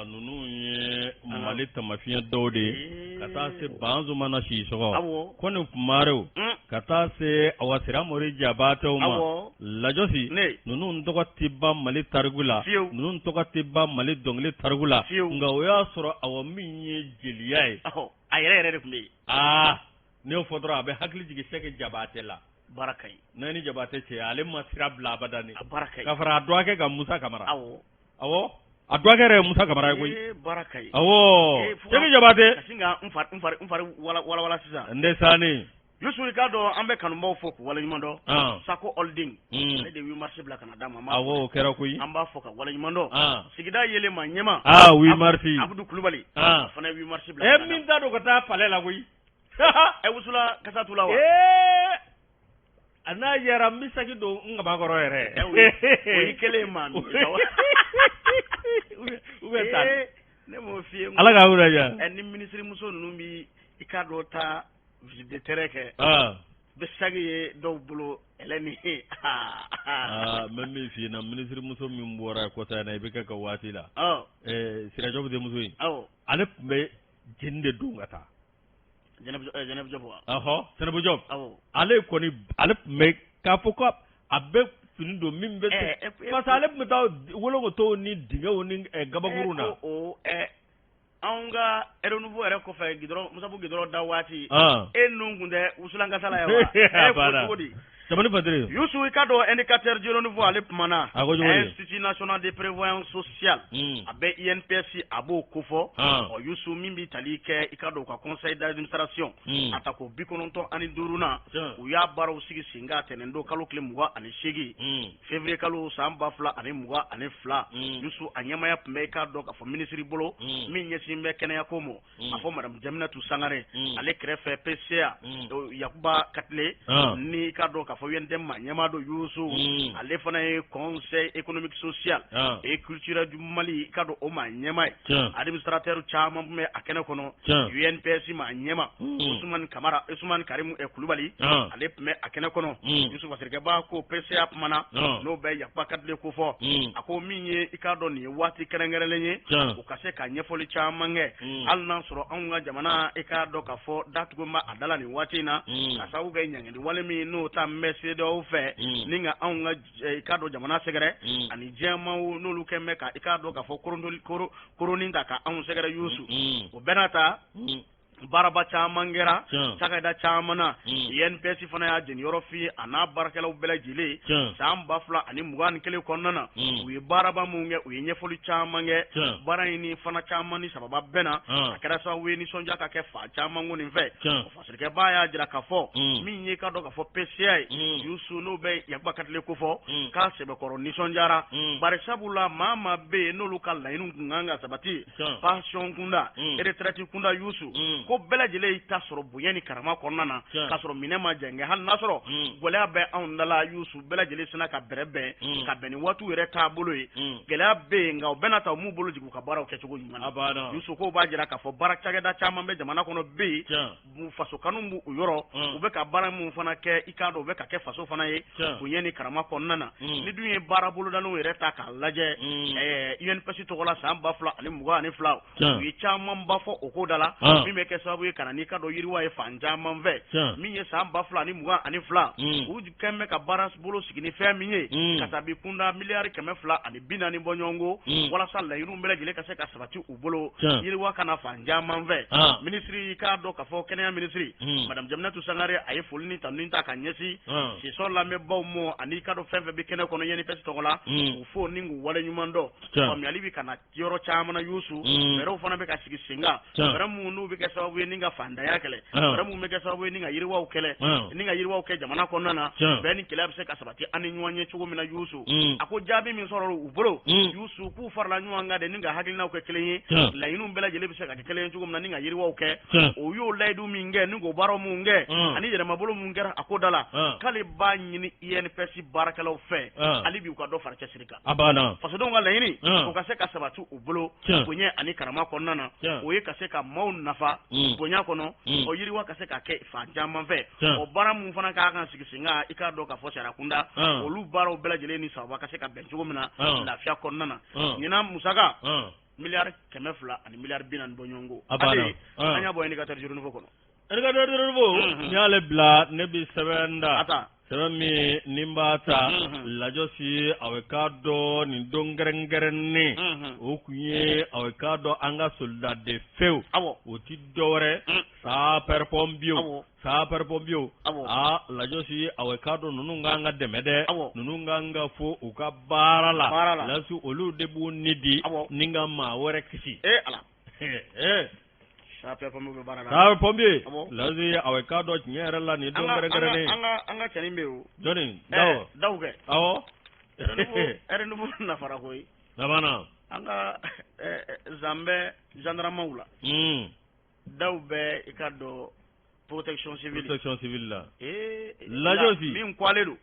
Ninnu ye Mali tamafiɲɛ dɔw de ye, ka taa se Banzumana Sisɔgɔ, Kɔni Kumarew, ka taa se awa Siramori Jabatew ma. Lajɔsi, ninnu tɔgɔ tɛ ban Mali tariku la, ninnu tɔgɔ tɛ ban Mali dɔnkili tariku la, nka o y'a sɔrɔ awa min ye jeliya ye. A yɛrɛ yɛrɛ de tun bɛ yen. Aa, n'i y'o fɔ dɔrɔn, a bɛ hakili jigin Sɛki Jabatɛ la. Baara ka ɲi. N'a ni Jabatɛ cɛ, ale ma sira bila abada ni. A baara ka ɲi. Ka fara a dɔgɔkɛ kan, Musa Kamara. Awɔ. Awɔ. A dɔgɔkɛ yɛrɛ ye Musa Kamara ye koyi. Baara ka ɲi. Awɔ. Sɛki Jabatɛ. Ka sin ka n fari walawala sisan. N tɛ sani. Yusu, i k'a dɔn, an bɛ kanubaw fo k'u waleɲuman dɔn. Sako Holding, ale de 8 mars bila ka na d'a ma. Awɔ, o kɛra koyi. An b'a fɔ ka waleɲuman dɔn. Sigida yelen ma ɲɛma. Aa, 8 mars. Abudu Kulubali. O fana ye 8 mars bila ka na d'a ma. Min t'a dɔn ka taa palais la koyi. Ɛ, wusula kasa t'u la wa? A n'a yɛrɛ, n bɛ saki don n kaba kɔrɔ yɛrɛ. O y'i kɛlen ye maa min. U bɛ taa. Ne m'o f'i ye. Ala k'a wula diya. Ɛ, ni minisiri muso ninnu bi i k'a dɔn taa visite de terrain kɛ. Bɛ saki ye dɔw bolo ɛlɛ ni. Aa, n bɛ min f'i ɲɛna, minisiri muso min bɔra kɔsa in na, i bɛ kɛ ka waati la. Sirajɔ denmuso in. Ale tun bɛ jeni de don ka taa. Jɛnɛbu Jɔpu wa? Ɔhɔ, Jɛnɛbu Jɔpu. Ale kɔni, ale tun bɛ k'a fɔ ko a bɛ fini don min bɛ. Parce que ale tun bɛ taa wolokotow ni dingɛw ni gabakuruw na. Anw ka renouveau yɛrɛ kɔfɛ, gidɔrɔn Musabu gidɔrɔn da waati, e nun kun tɛ wusulan kasa la yan wa? E ko cogo di? Jamani Fadiri. Yusu, i ka dɔn, indicateur du renouveau, ale kumana. A ko cogo di? Institut national de prévoyance sociale, a bɛ INPS, a b'o kofɔ. Ɔ, Yusu, min bɛ tali kɛ, i ka dɔn, u ka conseil d'administration, a ta ko 95nan, u y'a baaraw sigi sen kan tɛnɛn don kalo tile 28 février kalo san 2022. Yusu, a ɲɛmaya tun bɛ, i k'a dɔn k'a fɔ, minisiri bolo min ɲɛsin bɛ kɛnɛyako ma, a fɔ madame Jaminatu Sangare, ale kɛrɛfɛ PCA Yakuba Katile, ni i k'a dɔn k'a fɔ UNTM maa ɲɛmaa don. Yusu, ale fana ye conseil économique social et culturel du Mali, i k'a dɔn, o maa ɲɛmaa ye. Administrateur caman tun bɛ a kɛnɛ kɔnɔ. UNPS maa ɲɛmaa Usumani Kamara, Usumani Karimu Kulubali, ale tun bɛ a kɛnɛ kɔnɔ. Yusu Fasirikɛba ko PCA kumana, n'o bɛ Yakuba Katile ko fɔ, a ko min ye, i k'a dɔn, nin ye waati kɛrɛnkɛrɛnlen ye u ka se ka ɲɛfɔli caman kɛ, hali n'a sɔrɔ anw ka jamana, i k'a dɔn k'a fɔ, datugu b'a a da la nin waati in na, ka sababu kɛ ɲangili wale min n'o ta bɛ CEDEAO fɛ ni ka anw ka, i k'a dɔn, jamana sɛgɛrɛ, ani diɲɛmaaw n'olu kɛn bɛ ka, i k'a dɔn k'a fɔ, koronin ta ka anw sɛgɛrɛ. Yusu, o bɛɛ n'a ta. Baaraba caman kɛra cakɛda caman na. INPS fana y'a jeniyɔrɔ fin a n'a baarakɛlaw bɛɛ lajɛlen san 2021 kɔnɔna na. U ye baaraba mun kɛ, u ye ɲɛfɔli caman kɛ, baara in ni fana caman ni sababa bɛnna, a kɛra sababu ye nisɔndiya ka kɛ fa caman kɔni fɛ. Fasirikɛba y'a jira k'a fɔ min ye ka dɔn k'a fɔ PCA ye Yusu, n'o bɛ Yakuba Katile kofɔ, k'a sɛbɛkɔrɔ nisɔndiyara, bari sabula maa maa bɛ yen n'olu ka laɲiniw kun kan ka sabati, pension kunda, retraite kunda, Yusu, ko bɛɛ lajɛlen y'i ta sɔrɔ bonya ni karama kɔnɔna na, k'a sɔrɔ minɛ ma jɛngɛ, hali n'a sɔrɔ gɛlɛya bɛ anw da la. Yusu, bɛɛ lajɛlen sina ka bɛrɛ bɛn ka bɛn ni waatiw yɛrɛ taabolo ye. Gɛlɛya bɛ yen, nka u bɛɛ n'a ta, u m'u bolo jigin u ka baaraw kɛcogo ɲuman na. Yusu ko b'a jira k'a fɔ baara cakɛda caman bɛ jamana kɔnɔ bɛ yen, faso kanu b'u yɔrɔ, u bɛ ka baara min fana kɛ, i k'a dɔn u bɛ ka kɛ faso fana ye bonya ni karama kɔnɔna na. Ni dun ye baara bolodalenw yɛrɛ ta k'a lajɛ INPS tɔgɔ la san 2022, u ye camanba fɔ o ko da la, min bɛ kɛ sababu ye ka na n'i ka dɔn yiriwa ye fan caman fɛ. Min ye san 2022, u kɛn bɛ ka baara bolo sigi ni fɛn min ye, ka taa bi kunda miliyari 240 bɔ ɲɔgɔn ko, walasa laɲiniw bɛɛ lajɛlen ka se ka sabati u bolo, yiriwa ka na fan caman fɛ. Minisiri k'a dɔn k'a fɔ kɛnɛya minisiri, madame Jaminatu Sangare, a ye foli ni tanuni ta ka ɲɛsin sisɔn lamɛnbaw ma, ani ka dɔn fɛn fɛn bɛ kɛnɛ kɔnɔ INPS tɔgɔ la, k'u fo ni k'u waleɲuman dɔn. Faamuyali bɛ ka na yɔrɔ caman na, Yusu, fɛɛrɛw fana bɛ ka sigi sen kan, fɛɛrɛ minnu n'u bɛ kɛ sababu ye ni ka fantanya kɛlɛ, fɛɛrɛ minnu bɛ kɛ sababu ye ni ka yiriwaw kɛlɛ, ni ka yiriwaw kɛ jamana kɔnɔna na, bɛn ni kɛlɛ bɛ se ka sabati an ni ɲɔgɔn ye cogo min na. Yusu a ko jaabi min sɔrɔ u bolo, Yusu, k'u farala ɲɔgɔn kan de ni ka hakilinaw kɛ kelen ye, laɲiniw bɛɛ lajɛlen bɛ se ka kɛ kelen ye cogo min na ni ka yiriwaw kɛ. O y'o layidu min kɛ ni k'o baaraw mun kɛ ani yɛlɛmabolo mun kɛra a ko da la, k'ale b'a ɲini INPS baarakɛlaw fɛ hali bi u ka dɔ fara cɛsiri kan. A banna. Fasodenw ka laɲini o ka se ka sabati u bolo bonya ani karama kɔnɔna na, o ye ka se ka maaw nafa bonya kɔnɔ, o yiriwa ka se ka kɛ fan caman fɛ. O baara mun fana ka kan sigi sen kan, i k'a dɔn k'a fɔ sariya kunda, olu baaraw bɛɛ lajɛlen ni sababa ka se ka bɛn cogo min na lafiya kɔnɔna na. Ɲinan musaka miliyari 200 ani miliyari 40 bɔ ɲɔgɔn ko, an y'a bɔ Indicateur du Renouveau kɔnɔ. Indicateur du Renouveau, n'i y'ale bila, ne bɛ sɛbɛn da, sɛbɛn min ni n b'a ta lajɔsi, a bɛ k'a dɔn nin don kɛrɛnkɛrɛnnen, o kun ye a bɛ k'a dɔn an ka soldat de feu, o ti dɔwɛrɛ sapeur pompier, sapeur pompier. Aa lajɔsi, a bɛ k'a dɔn ninnu k'an ka dɛmɛ dɛ, ninnu k'an ka fo u ka baara la lasi, olu de b'u ni di ni ka maa wɛrɛ kisi. Ee Ala! Ee! Sapeur pompier bɛ baara la. Sapeur pompier lasi, a bɛ k'a dɔn tiɲɛ yɛrɛ la nin don kɛrɛnkɛrɛnnen. An ka cɛnin bɛ yen o. Jɔnni? Dawu. Dawu kɛ. Awɔ. Renouveau nafara koyi. Labanna. An ka zan bɛ gendarmew la. Dawu bɛ i ka dɔn protection civile. Protection civile la. Ee! Lajɔsi. Min kɔlen don.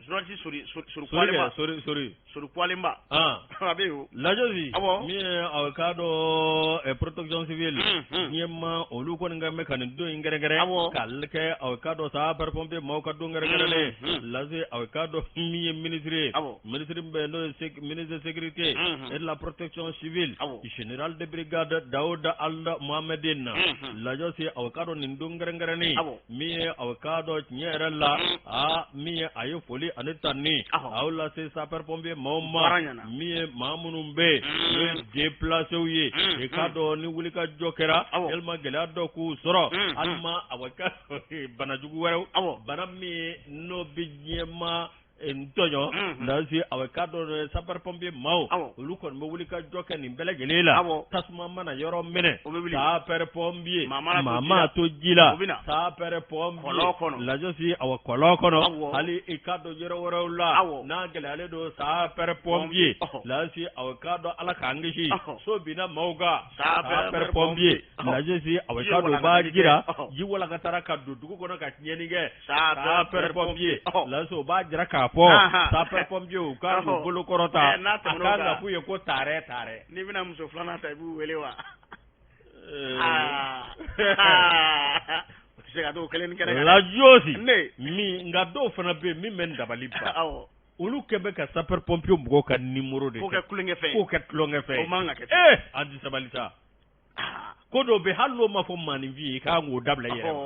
Journaliste sori sori kɔlenba. Sori sori. Sori kɔlenba. A bɛ yen o. Lajɔsi. Awɔ. Min ye a bɛ k'a dɔn protection civile. Ɲɛma olu kɔni ka bɛ ka nin don in kɛrɛnkɛrɛn. Ka kɛ a bɛ k'a dɔn sapeur pompier maaw ka don kɛrɛnkɛrɛnnen. Lase a bɛ k'a dɔn min ye ministre ye. Ministre min bɛ yen n'o ye ministre de sécurité et de la protection civile. Général de brigade Daouda Al Mohamedine. Lajɔsi, a bɛ k'a dɔn nin don kɛrɛnkɛrɛnnen. Min ye a bɛ k'a dɔn tiɲɛ yɛrɛ la, aa min ye a ye foli ani tanni aw lase sapeur pompier maaw ma, min ye maa minnu bɛ yen n'o ye déplacés ye, i k'a dɔn ni wulikajɔ kɛra yalima gɛlɛya dɔ k'u sɔrɔ, alima a bɛ kɛ bana jugu wɛrɛw, bana min n'o bɛ diɲɛ tɔɲɔ lase, a bɛ k'a dɔn sapeur pompier maaw olu kɔni bɛ wuli ka jɔ kɛ nin bɛɛ lajɛlen la. Tasuma mana yɔrɔ minɛ, sapeur pompier, maa maa to ji la, sapeur pompier lajɔsi, awɔ, kɔlɔn kɔnɔ, hali i k'a dɔn yɔrɔ wɛrɛw la n'a gɛlɛyalen don, sapeur pompier lase, a bɛ k'a dɔn Ala k'an kisi, so binna maaw kan, sapeur pompier lajɔsi, a bɛ k'a dɔn o b'a jira ji walakatara ka don dugu kɔnɔ ka tiɲɛni kɛ, sapeur pompier lase, o b'a jira k'a fɔ sapeur pompier u ka k'u bolo kɔrɔta, a kan ka f'u ye ko taarɛ taarɛ. N'i bɛna muso filanan ta, i b'u wele wa? O tɛ se ka t'o kelen kɛnɛ kan. Lajɔsi min, nka dɔw fana bɛ yen min bɛ n dabali ban. Olu kɛ bɛ ka sapeur pompier mɔgɔw ka numéro de k'o kɛ tulonkɛfɛn ye. K'o kɛ tulonkɛfɛn ye. O man ka kɛ. Ee, an tɛ sabali sa. Ko dɔw bɛ, hali n'o ma fɔ maaninfin ye, i kan k'o dabila i yɛrɛ ma.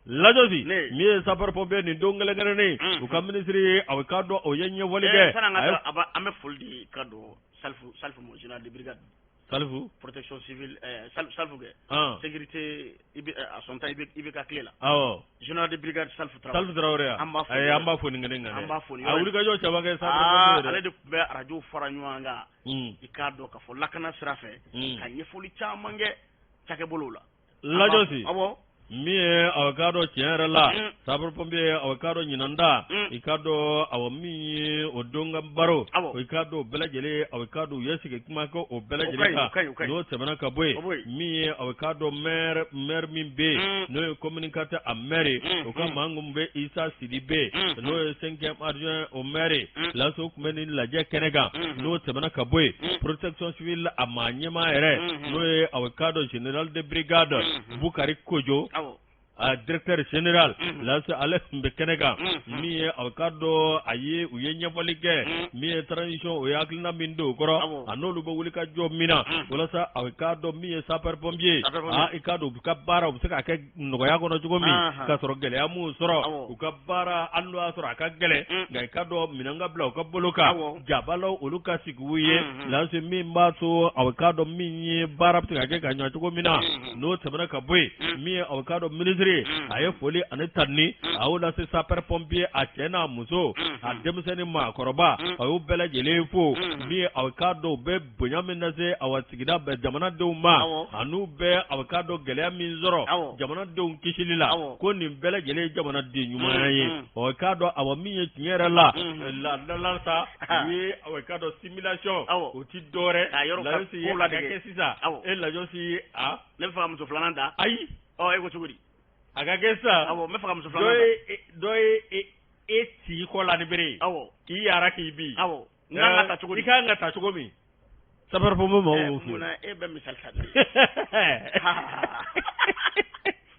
Lajɔsi, min ye sapeur pompier nin don kɛrɛnkɛrɛnnen, u ka minisiri ye, a bɛ k'a dɔn o ye ɲɛfɔli kɛ. Sanni an ka taa, an bɛ foli di ka don Salifu Salifu ma, général de brigade. Salifu protection civile Salifu kɛ sécurité à son temps IBK tile la. Awɔ. Général de brigade Salifu Traoré. Salifu Traoré an b'a fo. Ayi, an b'a fo nin kɛnɛ kan. An b'a fo nin yɔrɔ. A wulikajɔ caman kɛ sapeur-pompier. Ale de tun bɛ arajo fara ɲɔgɔn kan. I k'a dɔn k'a fɔ lakana sira fɛ. Ka ɲɛfɔli caman kɛ cakɛbolow la. Lajɔsi. Awɔ. Min ye aw k'a dɔn tiɲɛ yɛrɛ la sapeur-pompier aw k'a dɔn ɲinan ta i k'a dɔn aw min ye o don ka baro i k'a dɔn o bɛɛ lajɛlen aw k'a dɔn u ye sigi kuma kɛ o bɛɛ lajɛlen kan n'o tɛmɛna ka bɔ yen min ye aw k'a dɔn maire min bɛ yen n'o ye commune 4 a maire o ka maa min bɛ Isa Sidibe n'o ye cinquième adjoint au maire Laso tun bɛ nin lajɛ kɛnɛ kan n'o tɛmɛna ka bɔ yen protection civile a maa ɲɛmaa yɛrɛ n'o ye aw k'a dɔn général de brigade Bukari Kojo a directeur général Lase ale tun bɛ kɛnɛ kan min ye aw k'a dɔn a ye u ye ɲɛfɔli kɛ min ye transition o ye hakilina min don o kɔrɔ a n'olu bɛ wuli ka jɔ min na walasa aw k'a dɔn min ye sapeur pompier aa i k'a dɔn u ka baara u bɛ se k'a kɛ nɔgɔya kɔnɔ cogo min k'a sɔrɔ gɛlɛya m'u sɔrɔ u ka baara hali n'o y'a sɔrɔ a ka gɛlɛn nka i k'a dɔn minɛn ka bila u ka bolo kan jabalaw olu ka sigi u ye Lase min b'a to aw k'a dɔn min ye baara bɛ se ka kɛ ka ɲɛ cogo min na n'o tɛmɛna ka bɔ yen min ye aw k'a dɔn minisiri a ye foli ani tanuni a y'o lase sapeur pompier a cɛ n'a muso a denmisɛnnin maakɔrɔba a y'u bɛɛ lajɛlen fo min ye aw k'a dɔn u bɛ bonya min lase awa sigida bɛɛ jamanadenw ma an'u bɛ aw k'a dɔn gɛlɛya min sɔrɔ jamanadenw kisili la ko nin bɛɛ lajɛlen ye jamanaden ɲumanya ye ɔ k'a dɔn awa min ye tiɲɛ yɛrɛ la laadala sa u ye aw k'a dɔn simulation o ti dɔwɛrɛ lajɔsi ye a ka kɛ sisan e lajɔsi a ne bɛ fɛ ka muso filanan ta. Ayi. Ɔ e ko cogo di? A ka kɛ sisan. Awɔ, n bɛ fɛ ka muso filanan ta. Dɔ ye e ci kɔ la ni bere ye. Awɔ. K'i yara k'i bin. Awɔ. N kan ka ta cogo di? I kan ka ta cogo min. Sapeur pompier maaw b'o f'i ye. Munna e bɛ misali ta ne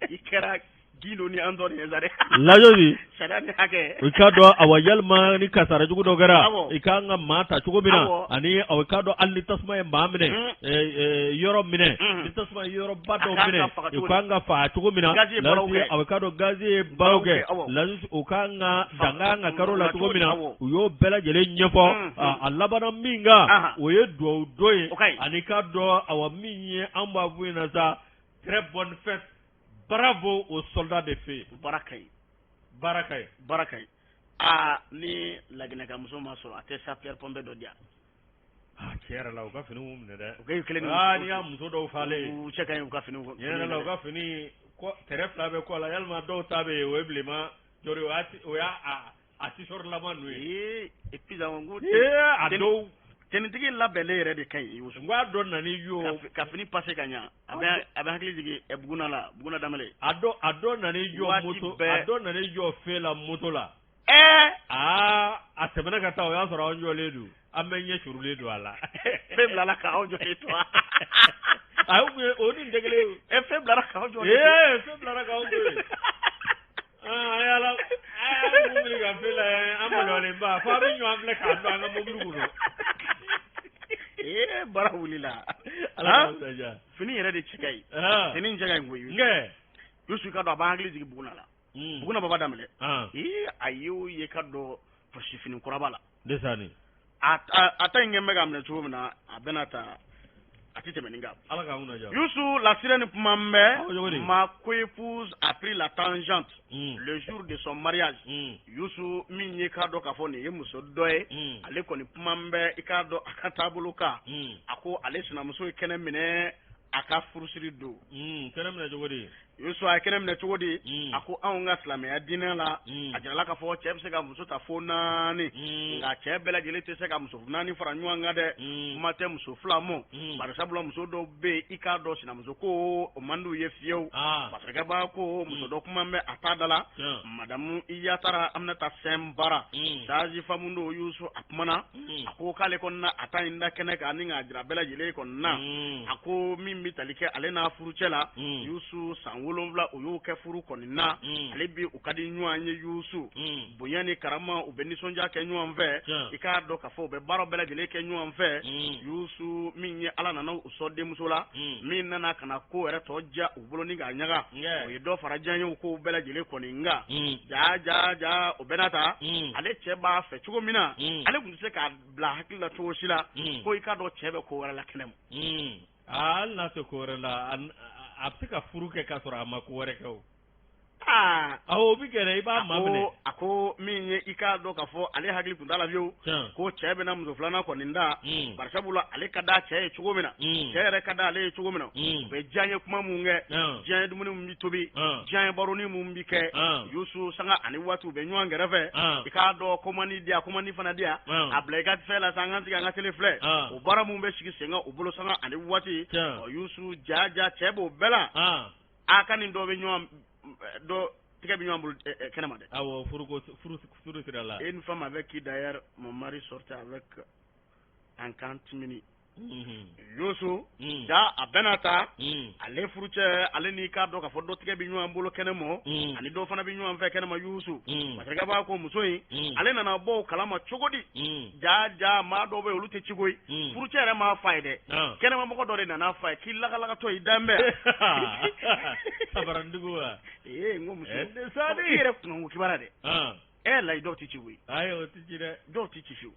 ye? I kɛra Gindo ni Antɔni ye sa dɛ. Lajɔsi. Sariya ni hakɛ. I k'a dɔn awa yalima ni kasara jugu dɔ kɛra. Awɔ. I kan ka maa ta cogo min na. Awɔ. Ani awa i k'a dɔn hali ni tasuma ye maa minɛ. Yɔrɔ minɛ. Ni tasuma ye yɔrɔba dɔ A kan minɛ. ka faga U cogo di? kan ka faga cogo min na. Gazi ye baaraw kɛ. Awa i k'a dɔn gazi ye baaraw kɛ. Awɔ. Lajɔsi u kan ka dan kan ka kari o la cogo min na. Awɔ. U y'o bɛɛ lajɛlen ɲɛfɔ. A labanna min kan. O ye duwawu don ye. O ka ɲi. Ani k'a dɔn awa min ye an b'a f'u ɲɛna sa très bonne fête. Bravo aux soldats de feu. Baara ka ɲi. Baara ka ɲi. Baara ka ɲi. Aa ni laginɛka muso ma sɔrɔ a tɛ sapeur pompier dɔ di yan. Ah tiɲɛ yɛrɛ la u ka finiw minɛ dɛ. U ka kelen. Aa n'i y'a muso dɔw falen ye. U cɛ ka ɲi u ka finiw. Tiɲɛ yɛrɛ la u ka fini kɔ tɛrɛ fila bɛ kɔ la yalima dɔw ta bɛ yen o ye bilenman jɔri o y'a a t-shirt lama ninnu ye. Ee et puis n ko. Ee a dɔw. Tenitigi labɛnnen yɛrɛ de ka ɲi. N ko a dɔ nan'i jɔ. Ka fini passer ka ɲa. A bɛ hakili jigin Buguna la Buguna Danbɛlɛ. A dɔ nan'i jɔ moto a dɔ nan'i jɔ feu la moto la. Ɛɛ. Aa a tɛmɛna ka taa o y'a sɔrɔ anw jɔlen don an bɛɛ ɲɛ curulen don a la. Feu bilala k'aw jɔlen to. A o ni tɛ kelen ye. Ɛ feu bilala k'aw jɔlen to. Ee feu bilala k'aw to yen. An y'ala an ye mobili ka feu la an maloyalenba fo an bɛ ɲɔgɔn filɛ k'an don an ka mobili kɔnɔ. Ee baara wulila. Ala k'an diya. Fini yɛrɛ de cɛ ka ɲi. Fini in cɛ ka ɲi koyi. Nkɛ. Yusu i ka dɔn a b'an hakili jigin Buguna la. Buguna Baba Danbɛlɛ. Ee a y'o ye ka dɔn polisi fini kuraba la. Desani. A ta in kɛ bɛ k'a minɛ cogo min na a bɛna ta a tɛ tɛmɛ nin kan. Ala k'an kunna diya. Youssou la sirène kuma bɛ. Ma coépouse a pris la tangente. Le jour de son mariage. Youssou min ye k'a dɔn k'a fɔ nin ye muso dɔ ye. Ale kɔni kuma bɛ i k'a dɔn a ka taabolo kan. A ko ale sinamuso ye kɛnɛ minɛ a ka furusiri don. Kɛnɛ minɛ cogo di? Youssou a ye kɛnɛ minɛ cogo di? A ko anw ka silamɛya diinɛ la. A jirala k'a fɔ cɛ bɛ se ka muso ta fo 4. Nka cɛ bɛɛ lajɛlen tɛ se ka muso 4 fara ɲɔgɔn kan dɛ. Kuma tɛ muso 2 ma. Bari sabula muso dɔw bɛ yen i k'a dɔn sinamuso ko o man d'u ye fiyewu. Masakɛba ko muso dɔ kuma bɛ a ta da la. Madamu Iyatara Aminata Sɛnbara. Sage-femme don Youssou a kumana. A ko k'ale kɔni na a ta in da kɛnɛ kan ni k'a jira bɛɛ lajɛlen kɔni na. A ko min bɛ tali kɛ ale n'a furucɛ la. Youssou san 7 u y'o kɛ furu kɔni na. Ale bi u ka di ɲɔgɔn ye Yusu, bonya ni karama, u bɛ nisɔndiya kɛ ɲɔgɔn fɛ. I k'a dɔn k'a fɔ u bɛ baara bɛɛ lajɛlen kɛ ɲɔgɔn fɛ. Yusu, min ye Ala nana u sɔn denmuso la, min nana ka na ko yɛrɛ tɔ diya u bolo ni k'a ɲaga, o ye dɔ fara diyaɲɛw kow bɛɛ lajɛlen kɔni nka ja ja ja, o bɛɛ n'a ta, ale cɛ b'a fɛ cogo min na, ale tun tɛ se k'a bila hakili la cogo si la ko i k'a dɔn cɛ bɛ ko wɛrɛ la kɛnɛ ma. Hali n'a tɛ ko wɛrɛ la, a bɛ se ka furu kɛ k'a sɔrɔ a ma ko wɛrɛ kɛ o. Aa, awɔ, o bɛ kɛ dɛ, i b'a maminɛ. A ko min ye, i k'a dɔn k'a fɔ ale hakili tun t'a la fiyewu ko cɛ bɛna muso filanan kɔni da, barisabula ale ka d'a cɛ ye cogo min na, cɛ yɛrɛ ka d'ale ye cogo min na, u bɛ diyaɲɛ kuma mun kɛ, diyaɲɛ dumuni mun bɛ tobi, diyaɲɛ baroni mun bɛ kɛ, Yusu, sanga ani waati u bɛ ɲɔgɔn kɛrɛfɛ. I k'a dɔn komani diya, komani fana diya, a bila i ka fɛn la sa, an ka sigi an ka télé filɛ, o baara mun bɛ sigi sen kan u bolo sanga ani waati. Ɔ Yusu, ja ja, cɛ b'o bɛɛ la, a ka nin dɔ bɛ ɲɔgɔn dɔ tigɛ bɛ ɲɔgɔn bolo kɛnɛma dɛ. Awɔ, furuko furu sira la. Une femme avec qui d'ailleurs mon mari sortait avec en catimini. Yusu, ja, a bɛna ta ale furucɛ, ale n'i k'a dɔn k'a fɔ dɔ tigɛ bɛ ɲɔgɔn bolo kɛnɛ mɔ, ani dɔ fana bɛ ɲɔgɔn fɛ kɛnɛ ma. Yusu, masakɛ b'a ko muso in, ale nana bɔ o kalama cogo di? Ja ja, maa dɔw bɛ yen, olu tɛ ci koyi. Furucɛ yɛrɛ m'a fa ye dɛ, kɛnɛmamɔgɔ dɔ de nana fa ye k'i lagalagatɔ i dan bɛɛ. Sabarandugu wa. Ee, n ko muso, i yɛrɛ kunkanko kibaruya dɛ. Ɛ layi, dɔw tɛ ci koyi. Ayi, o tɛ ci dɛ. Dɔw tɛ ci fiyewu.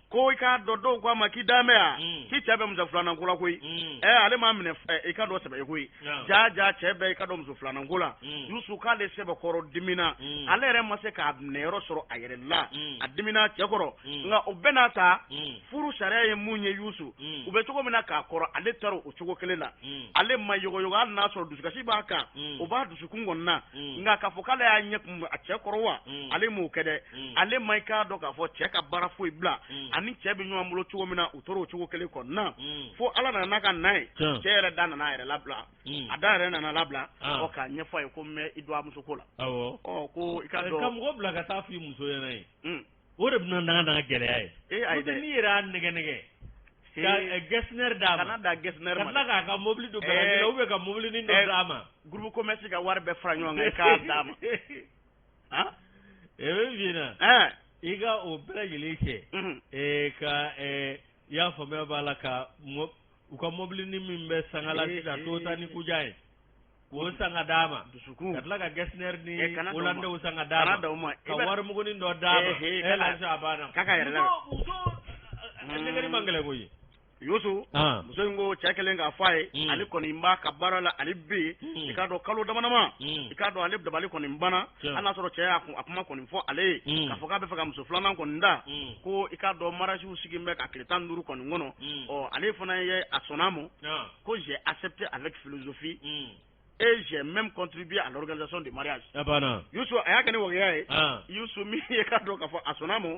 Ko i k'a dɔn, dɔw ko a ma k'i dan bɛ yan, k'i cɛ bɛ muso filanan ko la koyi. Ɛ, ale m'a minɛ i ka dɔn sɛbɛ ye koyi. Ja ja, cɛ bɛ i ka dɔn muso filanan ko la. Yusu k'ale sɛbɛkɔrɔ dimina, ale yɛrɛ ma se k'a minɛyɔrɔ sɔrɔ a yɛrɛ la, a dimina cɛ kɔrɔ. Nka o bɛɛ n'a ta, furu sariya ye mun ye, Yusu, u bɛ cogo min na k'a kɔrɔ, ale taara o cogo kelen la. Ale ma yɔgɔyɔgɔ, hali n'a sɔrɔ dusukasi b'a kan, o b'a dusukun kɔnɔna, nka k'a fɔ k'ale y'a ɲɛ kun a cɛ kɔrɔ wa, ale m'o kɛ dɛ. Ale ma i k'a dɔn k'a fɔ cɛ ka baara foyi bila, ani cɛ bɛ ɲɔgɔn bolo cogo min na, u tora o cogo kelen kɔnɔna, fo Ala nana n'a ka na ye, cɛ yɛrɛ da nana a yɛrɛ labila, a da yɛrɛ nana labila, ɔ k'a ɲɛfɔ a ye ko n bɛ i dɔgɔmuso ko la. Ɔ ko i k'a dɔn ka mɔgɔ bila ka taa f'i muso ɲɛna ye, o de bɛna n'a gɛlɛya ye. Ee, ayi dɛ. N'i yɛrɛ y'a nɛgɛ nɛgɛ ka Getzner d'a ma. Kana da Getzner ma. Ka tila k'a ka mobili don garage la ou bien ka mobilinin dɔ d'a ma. Groupe commerce ka wari bɛɛ fara ɲɔgɔn kan, i k'a d'a ma. Han. E bɛ min na. I ka o bɛɛ lajɛlen kɛ. Ka i y'a faamuya b'a la, ka u ka mobilinin min bɛ sanga la sisan, Toyota ni Kuja ye, k'o san ka d'a ma. Dusukun. Ka tila ka Getzner ni Hollandais san ka d'a ma. Kana da o ma. Ka warimugunin dɔ d'a ma. E la a banna. K'a ka yɛrɛ labɛn. Muso nɛgɛli man gɛlɛn koyi. Yusu, muso in ko cɛ kelen k'a fɔ a ye, ale kɔni b'a ka baara la, ale bɛ yen, i k'a dɔn kalo damadama, i k'a dɔn ale dabali kɔni banna, hali n'a sɔrɔ cɛ y'a a kuma kɔni fɔ ale ye k'a fɔ k'a bɛ fɛ ka muso filanan kɔni da, ko i k'a dɔn mariage sigi bɛ ka tile 15 kɔni kɔnɔ. Ɔ ale fana ye a sɔnna a ma ko j'ai accepté avec philosophie et j'ai même contribué à l'organisation du mariage. Yusu, a y'a kɛ ni wagaya ye. Yusu, min ye k'a dɔn k'a fɔ a sɔnna ma,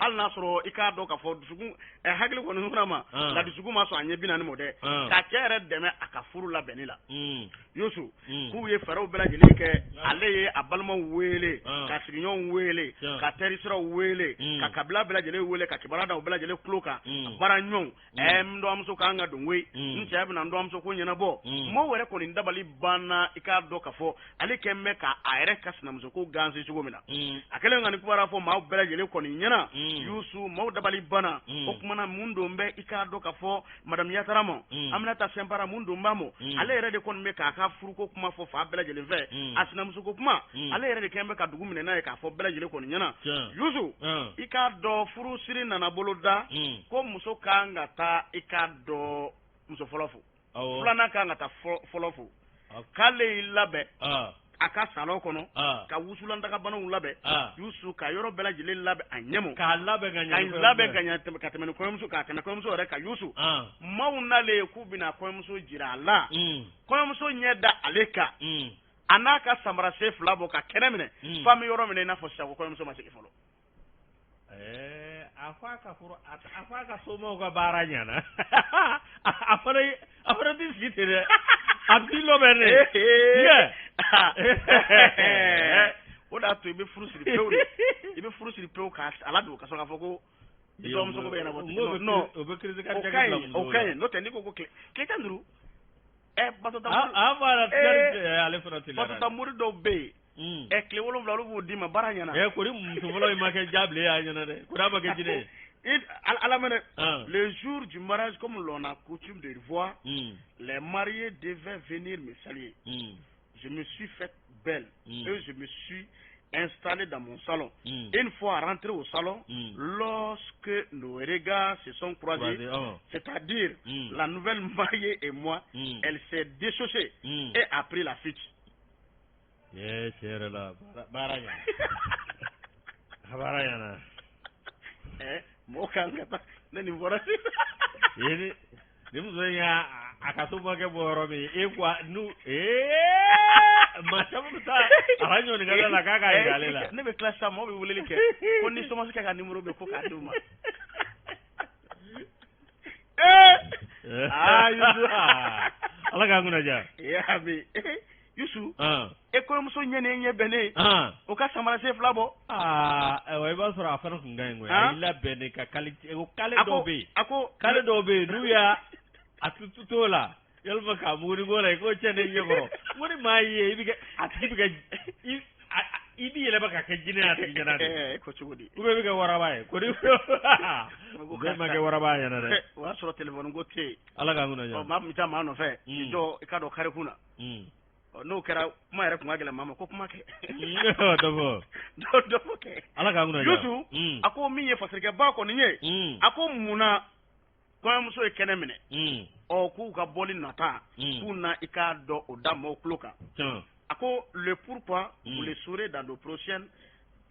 hali n'a sɔrɔ i k'a dɔn k'a fɔ dusukun hakili kɔni sɔnna ma, nka dusukun ma sɔn a ɲɛ 40 ma dɛ, ka cɛ yɛrɛ dɛmɛ a ka furu labɛnni la. Yusu, k'u ye fɛɛrɛw bɛɛ lajɛlen kɛ, ale ye a balimaw wele, ka sigiɲɔgɔnw wele, ka terisiraw wele, ka kabila bɛɛ lajɛlen wele, ka kibaruya da u bɛɛ lajɛlen tulo kan, a baara ɲɔgɔn n dɔgɔmuso k'an ka don koyi, n cɛ bɛna n dɔgɔmuso ko ɲɛnabɔ. Maaw yɛrɛ kɔni dabali banna, i k'a dɔn k'a fɔ ale kɛn bɛ ka a yɛrɛ ka sinamuso ko ganse cogo min na. A kɛlen ka nin kibaruya fɔ maaw bɛɛ lajɛlen kɔni ɲɛna, Yusu, maaw dabali banna. O kumana, mun don bɛ i k'a dɔn k'a fɔ madame Yatara ma, Aminata Sɛnpara, mun don b'a ma, ale yɛrɛ de kɔni bɛ k'a ka furuko kuma fɔ fa bɛɛ lajɛlen fɛ, a sinamuso ko kuma, ale yɛrɛ de kɛn bɛ ka dugu minɛ n'a ye k'a fɔ bɛɛ lajɛlen kɔni ɲɛna. Yusu, i k'a dɔn furu siri nana bolo da, ko muso kan ka taa i k'a dɔn muso fɔlɔ fo, filanan kan ka taa fɔlɔ fo, k'ale y'i labɛn a ka salon kɔnɔ ka wusulandagabanaw labɛn, Yusu, ka yɔrɔ bɛɛ lajɛlen labɛn a ɲɛmɔ, k'a labɛn ka ɲɛ, k'a labɛn ka ɲɛ ka tɛmɛ ni kɔɲɔmuso, k'a tɛmɛ kɔɲɔmuso yɛrɛ kan. Yusu, maaw nalen k'u bɛna kɔɲɔmuso jira a la, kɔɲɔmuso ɲɛ da ale kan, a n'a ka samarasen fila bɔ ka kɛnɛ minɛ, f'an bɛ yɔrɔ min na i n'a fɔ sisan ko kɔɲɔmuso ma sigi fɔlɔ. A fɔ a ka furu, a fɔ a ka somaw ka baara ɲɛna, a fana t'i sigi ten dɛ, a bɛ t'i labɛn de. O de y'a to i bɛ furu siri pewu de, i bɛ furu siri pewu k'a ala don ka sɔrɔ k'a fɔ ko i dɔgɔmuso ko bɛ ɲɛnabɔ. Non, o bɛ crise o ka ɲi, o ka ɲi, n'o tɛ n'i ko ko tile 15. Batota a b'a la ale fana teliya Batota mori dɔw bɛ yen, tile 7 olu b'o d'i ma, baara ɲɛna. Kori muso fɔlɔ in ma kɛ jabilen ye a ɲɛna dɛ, kori a ma kɛ jinɛ ye. Ala minɛ. Le jour du mariage, comme l'on a coutume de voir, les mariés devaient venir me saluer. Je me suis faite belle et je me suis installée dans mon salon. Une fois rentré au salon, lorsque nos regards se sont croisés, c'est-à-dire la nouvelle mariée et moi, elle s'est déchaussée et a pris la fuite. Tiɲɛ yɛrɛ la, baara ɲɛna, a baara ɲɛna. Mɔgɔ kan ka taa ne nin fɔra. Ni muso in y'a a ka somakɛ bɔ yɔrɔ min, e ko n'u maa caman bɛ taa a ɲɔninkala la k'a k'a jira ale la. Ne bɛ tila sisan, mɔgɔw bɛ weleli kɛ ko ni somasikɛ ka numéro bɛ ko k'a d'u ma. Aa Yusu, Ala k'an kunna diya. Abi Yusu, e kɔɲɔmuso ɲɛ ni e ɲɛ bɛnnen, o ka samarasen 2 bɔ. Aa ayiwa, i b'a sɔrɔ a fana tun ka ɲi koyi, a y'i labɛn de ka qualité ko kale dɔw bɛ yen. A ko kale dɔw bɛ yen n'u y'a a tutu t'o la, yalima k'a muguri ko la i k'o cɛ ne ɲɛ kɔrɔ, n ko ni maa y'i ye i bɛ kɛ a tigi bɛ kɛ i b'i yɛlɛma ka kɛ jinɛ ye a tigi ɲɛna de. E ko cogo di? Ou bien i bɛ kɛ waraba ye, ko ni bɛɛ ma kɛ waraba ɲɛna dɛ. O y'a sɔrɔ téléphone ko tɛ yen. Ala k'an kunna diya. Maa min bɛ taa maa nɔfɛ, k'i jɔ i ka dɔn carré kun na. N'o kɛra kuma yɛrɛ tun ka gɛlɛn maa ma ko kuma kɛ. Dɔ fɔ. Dɔ fɔ kɛ. Ala k'an kunna diya. Yusu, a ko min ye fasirikɛba kɔni ye, a ko munna kɔɲɔmuso ye kɛnɛ minɛ. Ɔ k'u ka bɔli nata, k'u na i k'a dɔn o da maaw tulo kan. A ko le pourquoi, vous le saurez dans nos prochaines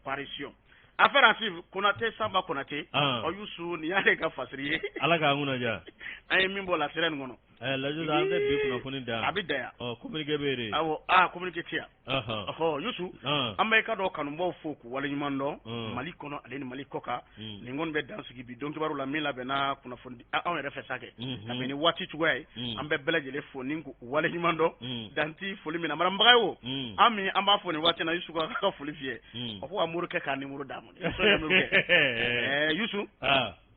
parutions. Affaire à suivre, Konate Samba Konate. Ɔ Yusu, nin y'ale ka fasiri ye. Ala k'an kunna diya. An ye min bɔ la sirène kɔnɔ. Lajɛ an tɛ bi kunnafoni da. A bɛ da yan. Ɔ communiqué bɛ yen de. Awɔ, aa communiqué tɛ yan. Ɔhɔ Yusu, an bɛ i ka dɔn kanubaw fo k'u waleɲuman dɔn Mali kɔnɔ ale ni Mali kɔ kan. Nin kɔni bɛ dan sigi bi don kibaru la min labɛnna kunnafoni anw yɛrɛ fɛ sa kɛ. Ka bɛn ni waati cogoya ye, an bɛ bɛɛ lajɛlen fo ni k'u waleɲuman dɔn. Dan tɛ foli min na, madame Bagayogo, an min an b'a fɔ nin waati in na, Yusu ka foli fiyɛ. A ko ka morikɛ k'a numéro d'a ma. Yusu,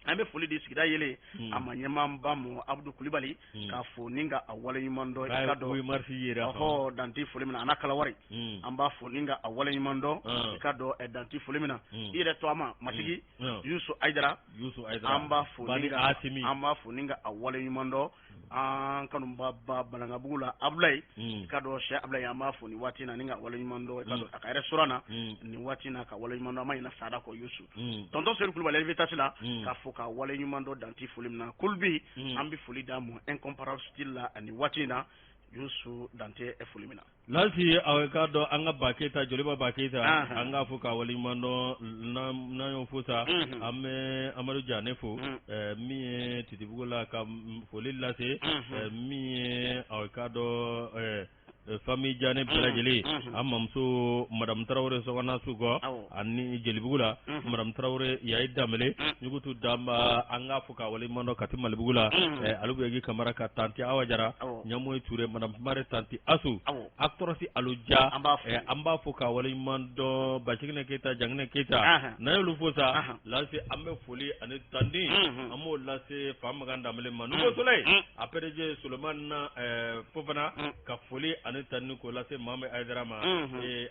an bɛ foli di sigida yelen a ma ɲɛmaaba mɔ Abudu Kulibali k'a fo ni ka a waleɲuman dɔn. I ka dɔn ɔhɔ dan tɛ foli min na, a n'a kalawari, an b'a fo ni ka a waleɲuman dɔn. I ka dɔn dan tɛ foli min na, i yɛrɛ to a ma Matigi Yusu Ayidara, an b'a fo ni ka an b'a fo ni ka a waleɲuman dɔn. An kanuba ba Balankabugu la Abulayi, i ka dɔn Sɛ Abulayi, an b'a fo nin waati in na ni ka waleɲuman dɔn. I ka dɔn a ka restaurant na nin waati in na ka waleɲuman dɔn. An ma ɲinɛ Sada kɔ Yusu. Tonton Seydou Kulubali invitation la k'a fo ka waleɲuman dɔn dan tɛ foli min na. Kulubi, an bɛ foli d'a ma incomparable style la nin waati in na. Yusu, dan tɛ foli min na. Lasi, aw k'a dɔn an ka Ba Keyita, Joliba Ba Keyita, an k'a fo k'a waleɲuman dɔn. N'an y'o fo sa, an bɛ Amadu Jane fo min ye Titibugu la ka foli lase min ye aw k'a dɔn famille Jane bɛɛ lajɛlen, an mamuso madame Tarawele Sɔgɔna Sukɔ ani Jelibugu la madame Tarawele Yayi Danbele Ɲugutu Danba, an k'a fo k'a waleɲuman dɔn Kati Malibugu la Alubuyagi Kamara ka tanti Awa Jara Ɲamoyi Ture madame Kumare tanti Asu Actrosi Aluja, an b'a fo k'a waleɲuman dɔn Basiginɛ Keyita Janginɛ Keyita. N'an y'olu fo sa, lase an bɛ foli ani tandi an b'o lase Fa Magan Danbele ma Nouveau Soleil a PDG Sulemani Fofana ka foli ani tandi k'o lase Mohamed Ayidara ma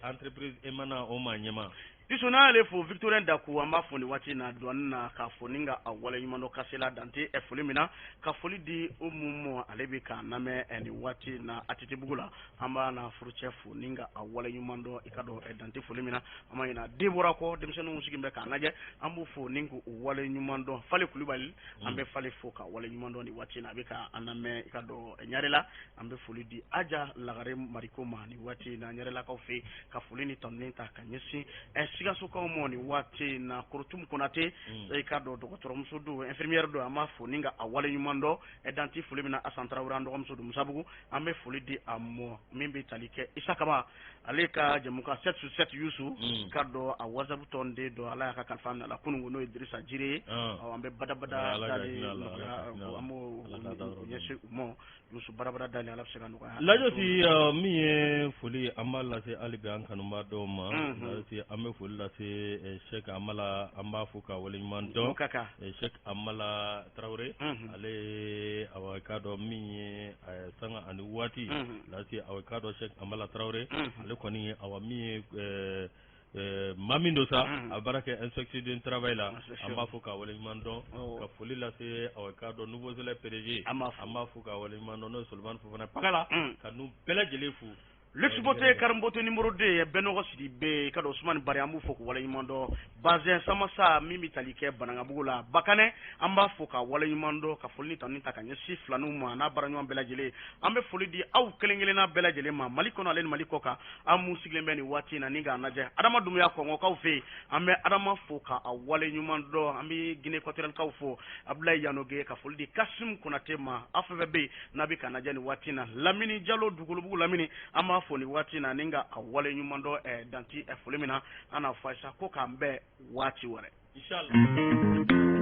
entreprise Emana o maa ɲɛma. Yusu, n'ale fo Victorien Daku, an b'a fo nin waati in na douane na k'a fo ni ka a waleɲuman dɔn kasela dante foli min na, ka foli di o mun mɔ ale bɛ k'a lamɛn nin waati in na ATT bugu la. An b'a na furucɛ fo ni ka a waleɲuman dɔn i ka dɔn dante foli min na. An ma ɲinɛ den bɔra kɔ, denmisɛnninw sigilen bɛ k'a lajɛ, an b'u fo ni k'u waleɲuman dɔn. Fali Kulubali, an bɛ Fali fo ka waleɲuman dɔn nin waati in na, a bɛ ka an lamɛn i ka dɔn Ɲarela. An bɛ foli di Aja Lagare Mariko ma nin waati in na Ɲarelakaw fɛ yen, ka foli ni tanuni ta ka ɲɛsin Sikasokaw ma nin waati in na. Korotum Konate, i ka dɔn dɔgɔtɔrɔmuso don, infirmière don, an b'a fo ni ka a waleɲuman dɔn danti foli min na. Asan Tarawele, an dɔgɔmuso don Musabugu, an bɛ foli di a mɔ min bɛ tali kɛ Isa Kaba ale ka jɛmukan 7 sur 7. Yusu, ka dɔn a WhatsApp tɔnden dɔ, Ala y'a ka kalifa minɛ a la kununko, n'o ye Dirisa Jire ye. An bɛ badabada dalen nɔgɔya, an b'o ɲɛsin u ma. Yusu, badabada dalen, Ala bɛ se ka nɔgɔya. Lajɔsi, min ye foli an b'a lase hali bi an kanuba dɔw ma. Lajɔsi, an bɛ foli foli lase Sɛki Amala, an b'a fo ka waleɲuman dɔn. Sɛki Amala Tarawele, ale awa k'a dɔn min ye sanga ani waati lase, awa k'a dɔn Sɛki Amala Tarawele, ale kɔni awa min ye maa min don sa, a baara kɛ inspection du travail la, an b'a fo ka waleɲuman dɔn. Ka foli lase awa k'a dɔn Nouveau Soleil PDG, an b'a fo ka waleɲuman dɔn, n'o ye Solomani Fofana Pakala, ka ninnu bɛɛ lajɛlen fo. Luxe Beauté Karim numéro 2, Bɛnɔgɔ Sidibe, ka dɔn Usumani Bari, an b'u fo k'u waleɲuman dɔn. Bazin Samasa min bɛ tali kɛ Banankabugu la, Bakanɛ, an b'a fo ka waleɲuman dɔn, ka foli ni tanu ta ka ɲɛsin filaninw ma n'a baaraɲɔgɔn bɛɛ lajɛlen. An bɛ foli di aw kelen kelenna bɛɛ lajɛlen ma Mali kɔnɔ ale ni Mali kɔ kan, an mun sigilen bɛ nin waati in na ni k'a lajɛ. Adama Dunbuya Kɔngɔkaw fɛ yen, an bɛ Adama fo ka a waleɲuman dɔn. An bɛ Guinée équatoriale fo, Abdoulaye Yanoge, ka foli di Kasim Konate ma. Aw fɛn fɛn bɛ yen n'a bɛ k'a lajɛ nin waati in na, Lamini Jalo Dugukolobugu lamini, an b'a fo nin waati in na ni ka a waleɲuman dɔn danti foli min na. An n'a fɔ sa ko k'an bɛn waati wɛrɛ. Inchallah.